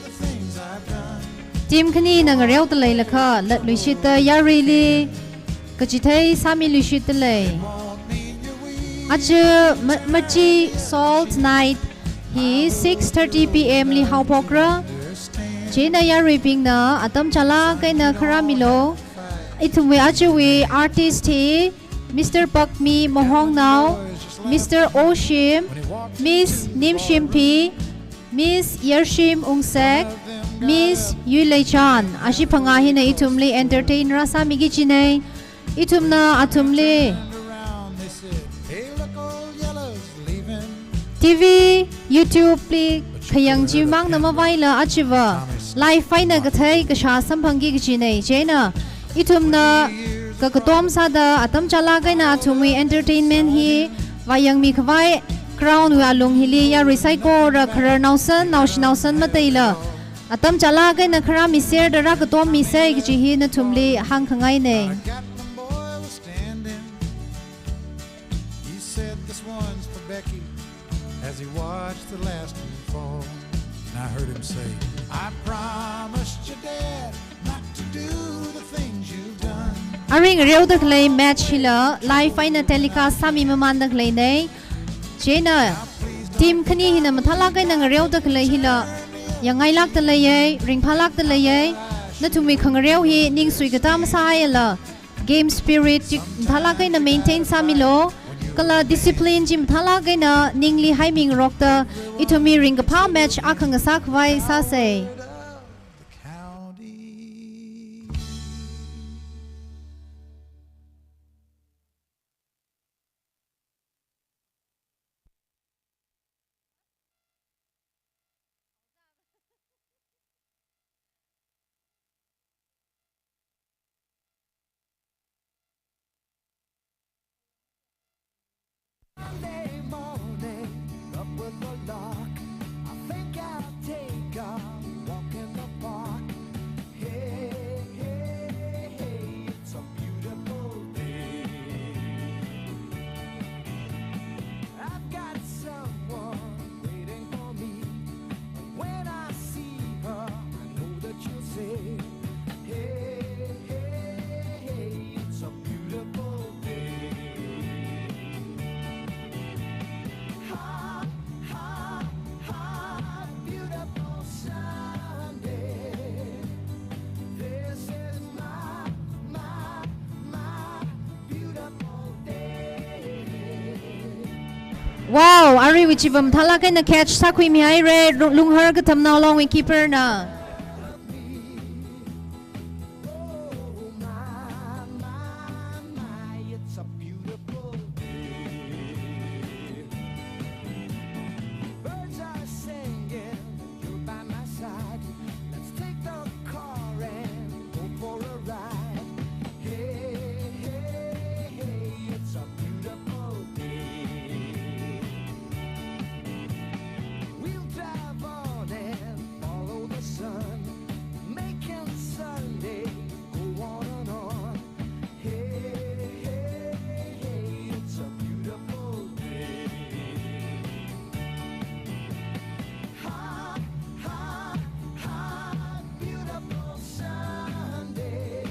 the things I've done. Team khanina ngareoda leilakha, latluishitta yaruili kachithei sāmiluishitta lei. Aja ma-, Machi Salt Night hi six thirty P M li haophokra. Chieina yaruibingna atam chālāk eina kharāmilu. Ithumwui ajawui artist hi Mister Pakmi Mohongnao, Mister Oshim, Miss Nimshimphi, Miss Yershim Ungsek, Miss Yuileichan, ashi phangā hina ithumli entertain rāsāmiki jinei. Ithumna athumli T V, YouTube li khayang chimangna mavaila achiva live eina kathei kashā samphangki kajinei. Chieina ithumna kakatom sāda atam chālāk eina athumwui entertainment hi vāyangmi khavai ground wui alung hili yarui saikora khararnaosan, naoshinaosan mateila atam chālāk eina kharāmiserda rākatommisei kaji hi nathumli hāngkhangainei. He Said, "This one's for Becky," as he watched the last one fall. And I heard him say, "I promised your dad not to do the things you've done." Arui ngareoda khalei match hila live eina telecast sāmi mamanda khaleina. Chieina team khani hina mathālāk eina ngareoda khalei hila yangngailākda leiya, ringphālākda leiya. Nathumwui khangareo hi ning suikatā masāhaila, game spirit chi mathālāk eina maintain sāmilu. Kala discipline chi mathālāk eina ningli haimingarokta, ithum hi ringkaphā match akha ngasā khavai sāsa. Monday morning, up with the lark. I think I'll take a walk in the park. Hey, hey, hey, it's a beautiful day. I've got someone waiting for me. When I see her, I know that she'll say, "Hey, hey, hey, it's a beautiful day." Ha, ha, ha, beautiful Sunday. This is my, my, my beautiful day. Wow, aruiwui chiva mathālāk eina catch sākhuimihaira, Lu-, Lunghar Katamnao Longwui keeper na. Oh, my, my, my, it's a beautiful day. Birds are singing, you're by my side. Let's take the car and go for a ride. Hey, hey, hey, it's a beautiful day. We'll drive on and follow the sun, making Sunday go on and on. Hey, hey, hey, it's a beautiful day. Ha, ha, ha, beautiful Sunday.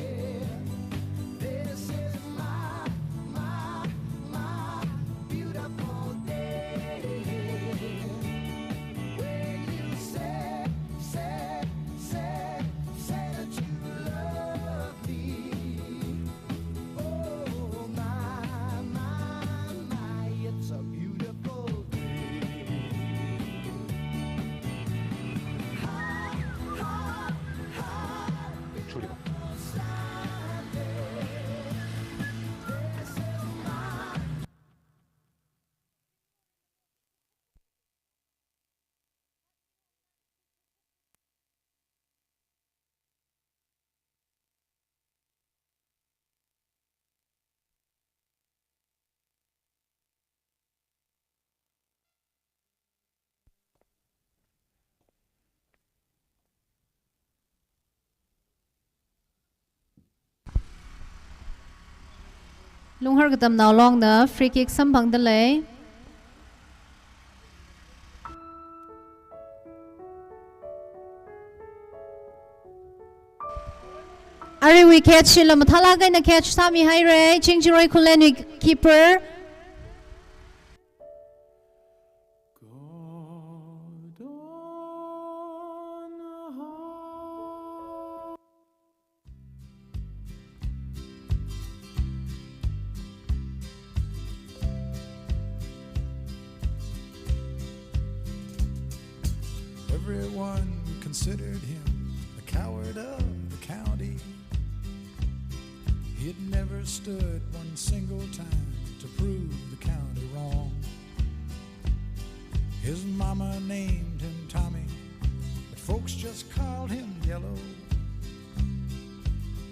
This is my, my, my beautiful day. When you say, say, say, say that you love me. Oh, my, my, my, it's a beautiful day. Ha, ha, ha, beautiful Sunday. This is my Lunghar Katamnao Longna free kick samphangda lei. Aruiwui catch hila mathālāk eina catch sāmihaira, Chingjaroi Khullenwui keeper. Everyone considered him the coward of the county. He'd never stood one single time to prove the county wrong. His mama named him Tommy, but folks just called him Yellow.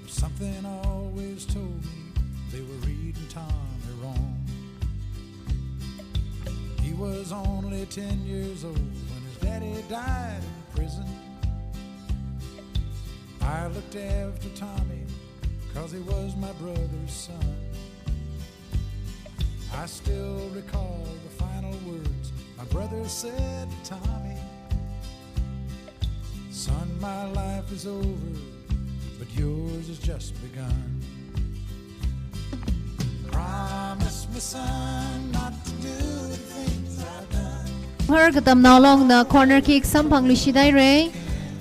Something always told me they were reading Tommy wrong. He was only ten years old when his daddy died in prison. I looked after Tommy 'cause he was my brother's son. I still recall the final words my brother said to Tommy. "Son, my life is over, but yours has just begun. Promise me, son, not to do the things I've done." Lunghar Katamnao Longna corner kick samphangluishithaira.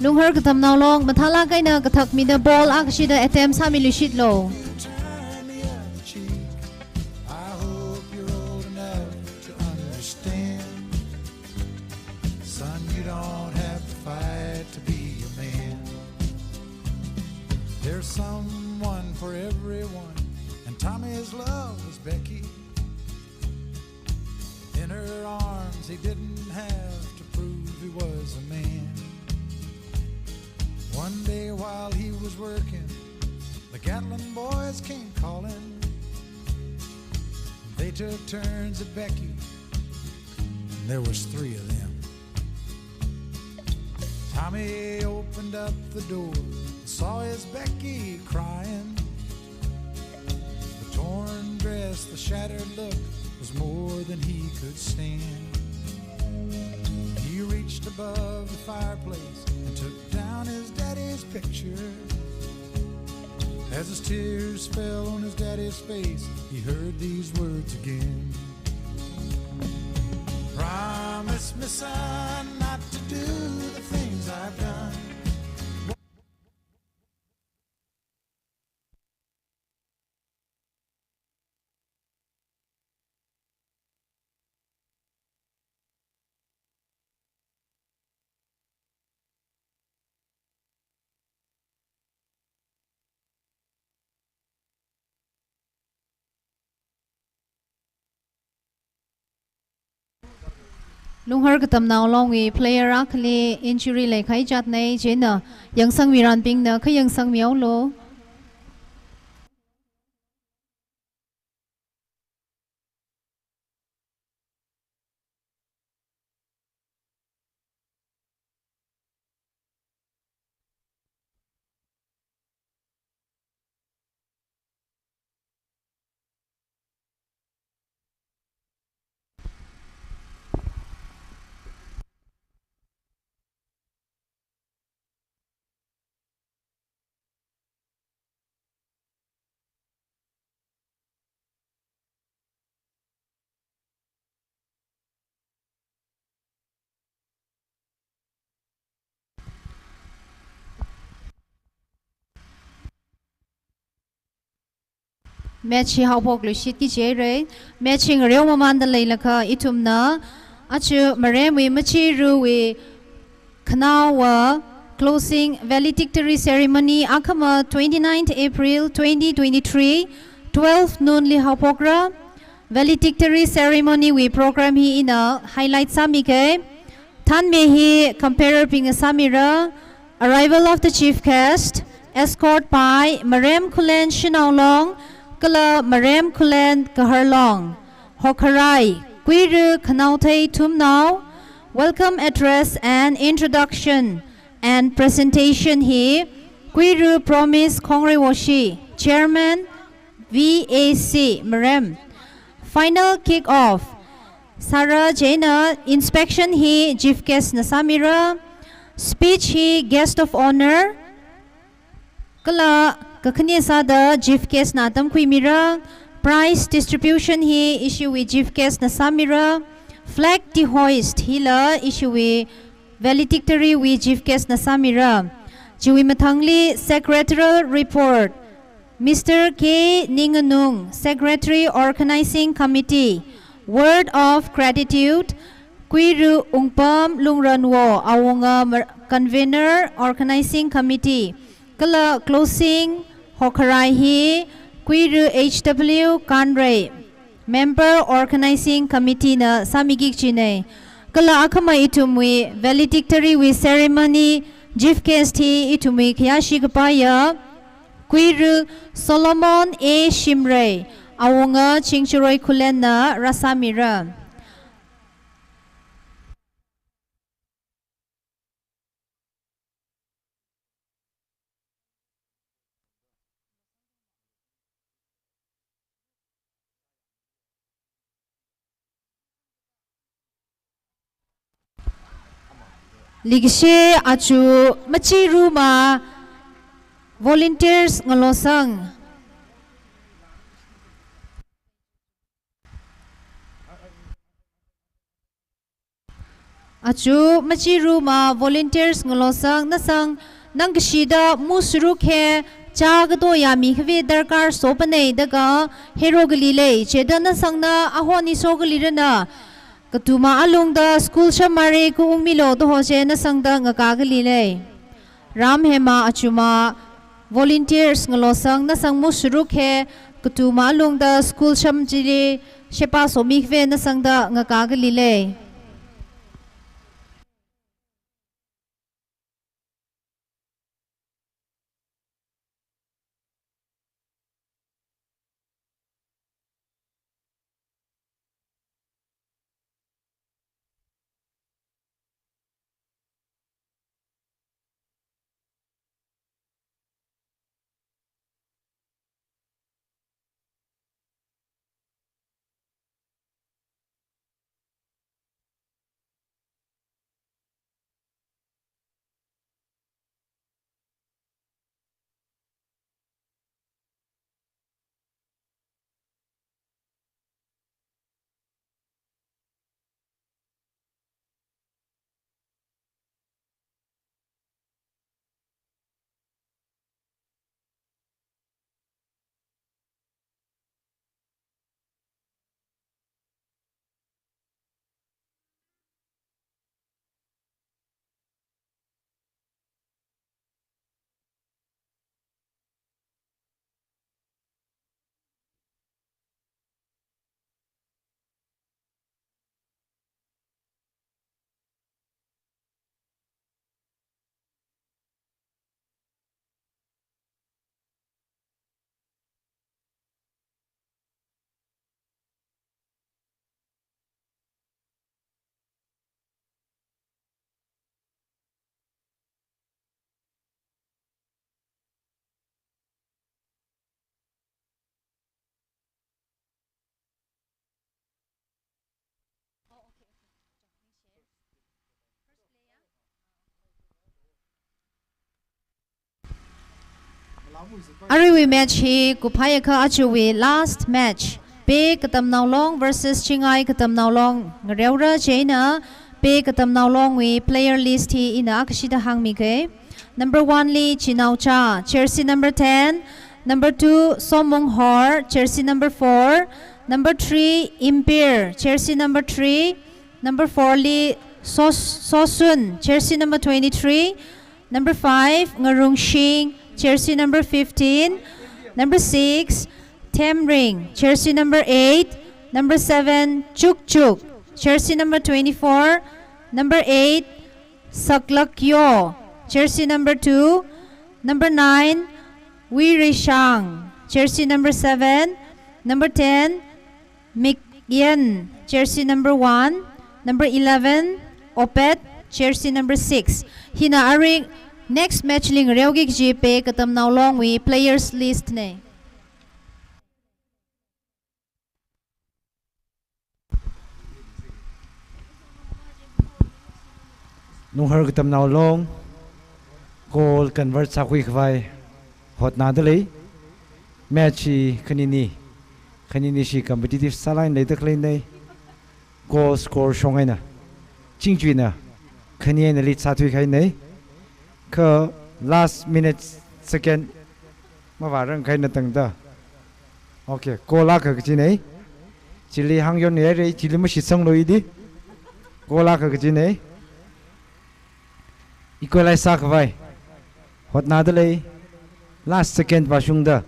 Lunghar Katamnao Long, mathālāk eina kathak mida ball akashida attempt sāmiluishitlu. Turn the other cheek. I hope you're old enough to understand. Son, you don't have to fight to be a man. There's someone for everyone, and Tommy's love was Becky. In her arms, he didn't have to prove he was a man. One day while he was working, the Gatlin boys came calling. They took turns at Becky. There was three of them. Tommy opened up the door and saw his Becky crying. The torn dress, the shattered look was more than he could stand. He reached above the fireplace and took down his daddy's picture. As his tears fell on his daddy's face, he heard these words again. Promise me, son, not to do the things I've done. Lunghar Katamnao Longwui player akhali injury leikahai jatnei, chieina yangsangmiranbingna kha yangsangmihaolu. Match hi haophokluishitki jihaira. Match hi ngareo mamanda leilakha ithumna aja Maremwui machiruwui khanaowa closing valedictory ceremony akhama twenty-ninth April twenty twenty-three, twelve noon li haophokra. Valedictory ceremony wui program hi ina highlight sāmikei. Thanme hi comparer bingna sāmira. Arrival of the chief guest, escort by Marem Khullen Shanao Long, kala Marem Khullen Kahar Long. Hokharai, Kuiru Khanaothei Thumnao. Welcome address and introduction and presentation hi Kuiru Promise Khongreiwoshi, Chairman, V A C Marem. Final kick off sāra, chieina inspection hi chief guest na sāmira. Speech hi guest of honour kala kakhane sāda chief guest na tamkhuimira. Prize distribution hi ishiwui chief guest na sāmira. Flag dehoist hila ishiwui valedictory wui chief guest na sāmira. Chiwui mathangli secretarial report, Mister K Ninganung, Secretary Organizing Committee, word of gratitude, Kuiru Ungpam Lungranwo, awunga Mer-, Convener Organizing Committee, kala closing hokharai hi Kuiru H W Kanrei, Member Organizing Committee na sāmiki kajinei. Kala akhama ithumwui valedictory wui ceremony chief guest hi ithumwui khayāshi kapaiya Kuiru Solomon A Shimray, awunga Chingcharoi Khullen na rāsāmira. Leikashi aja Machiruma Volunteers Ngalosang. Aja Machiruma Volunteers Ngalosang, nasang nangkashida mu sharuk he, cha kato yāmi kavi darkar sopanei da kahero kali lei, chida nasangna ahoni so kali rana, katuma alungda school sham mare kaungmilo da ho che nasangda ngaka kali lei. Ram Hema Achuma Volunteers Ngalosang, nasang mu sharuk he, katuma alungda school sham chili shepa somi kavi nasangda ngaka kali lei. Aruiwui match hi kuphai akha ajawui last match. Pe Katamnao Long versus Chingai Katamnao Long ngareora. Chieina Pe Katamnao Longwui player list hi ina akashida hāngmikei. Number one li Chinao Cha, jersey number ten. Number two, Somung Hor, jersey number four. Number three, Impir, jersey number three. Number four li Sos-, Sosun, jersey number twenty-three. Number five, Ngarungshing, jersey number fifteen. Number six, Temring, jersey number eight. Number seven, Chukchuk, jersey number twenty-four. Number eight, Saklakyo, jersey number two. Number nine, Wirishang, jersey number seven. Number ten, Mikyen, jersey number one. Number eleven, Opet, jersey number six. Hina arui next match li ngareoki kaji Pe Katamnao Longwui players list nei. Lunghar Katamnao Long goal convert sākhui khavai hotnada lei. Match hi khanini, khanini shi competitive sālaga leida khaleinei. Goal score shong eina Chingchuina khani eina lead sāthui kahainei. Kha last minute second mavārang kahaina tangda. Okay, goal akha kachinei. Chili hāngyon yairei, chili mashitsanglu idi. Goal akha kachinei. Equalize sākhavai hotnada lei. Last second vāshungda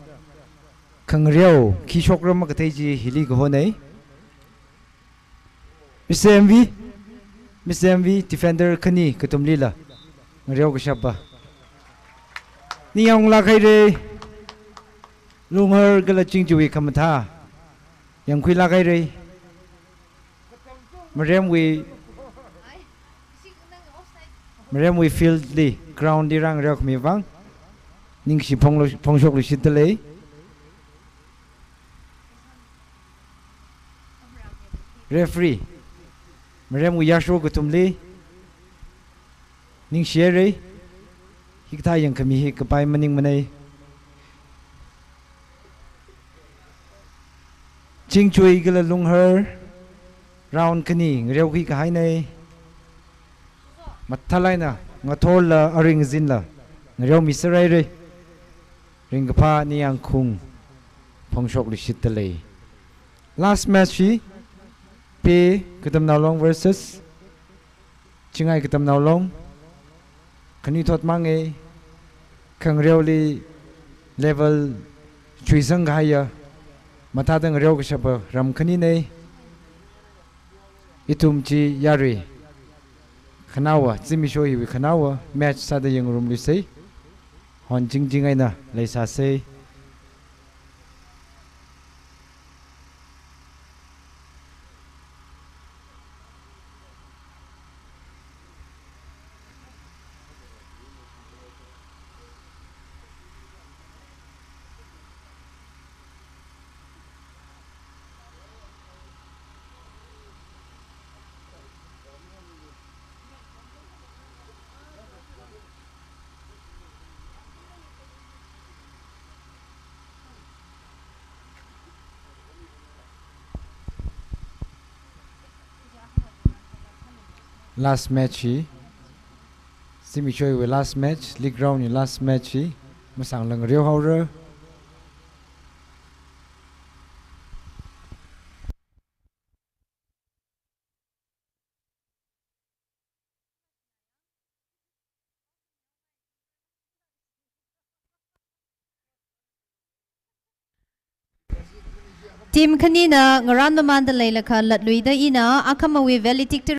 khangareo khi shokra makathei chi hili kahonei. Mister M V, Mister M V, defender khani kathumlila ngareo kashapa. Ningyānglāk hairei, Lunghar kala Chingchuwui khamathā yangkhuilāk hairei. Maremwui, Maremwui field li, ground li rāngareo khami vang ningshi phonglu, phongshoklu shitda lei. Referee, Maremwui yāsho kathumli Ningshihaira, hikathā yangkhami hi kapai maningmanei. Chingchui kala Lunghar, round khani ngareokhui kahainei. Mathālāk eina ngathorla aring zinla ngareomi sāhaira. Ringkaphā Niyangkhung phongshok luishitdalei. Last match hi Pe Katamnao Long versus Chingai Katamnao Long. Khani thotmang e, khangareoli level chuisang kahaiya, mathāda ngareo kashapa ram khaninei. Ithum chi yarui khanaowa, zimiksho hiwui khanaowa, match sāda yangngarumluisei. Hon jingjing eina leisāsei. Last match hi, zimiksho hiwui last match, league round hi last match hi, masāngla ngareo haora. Team khanina ngarān mamānda leilakha latluida ina akhamawui valedictory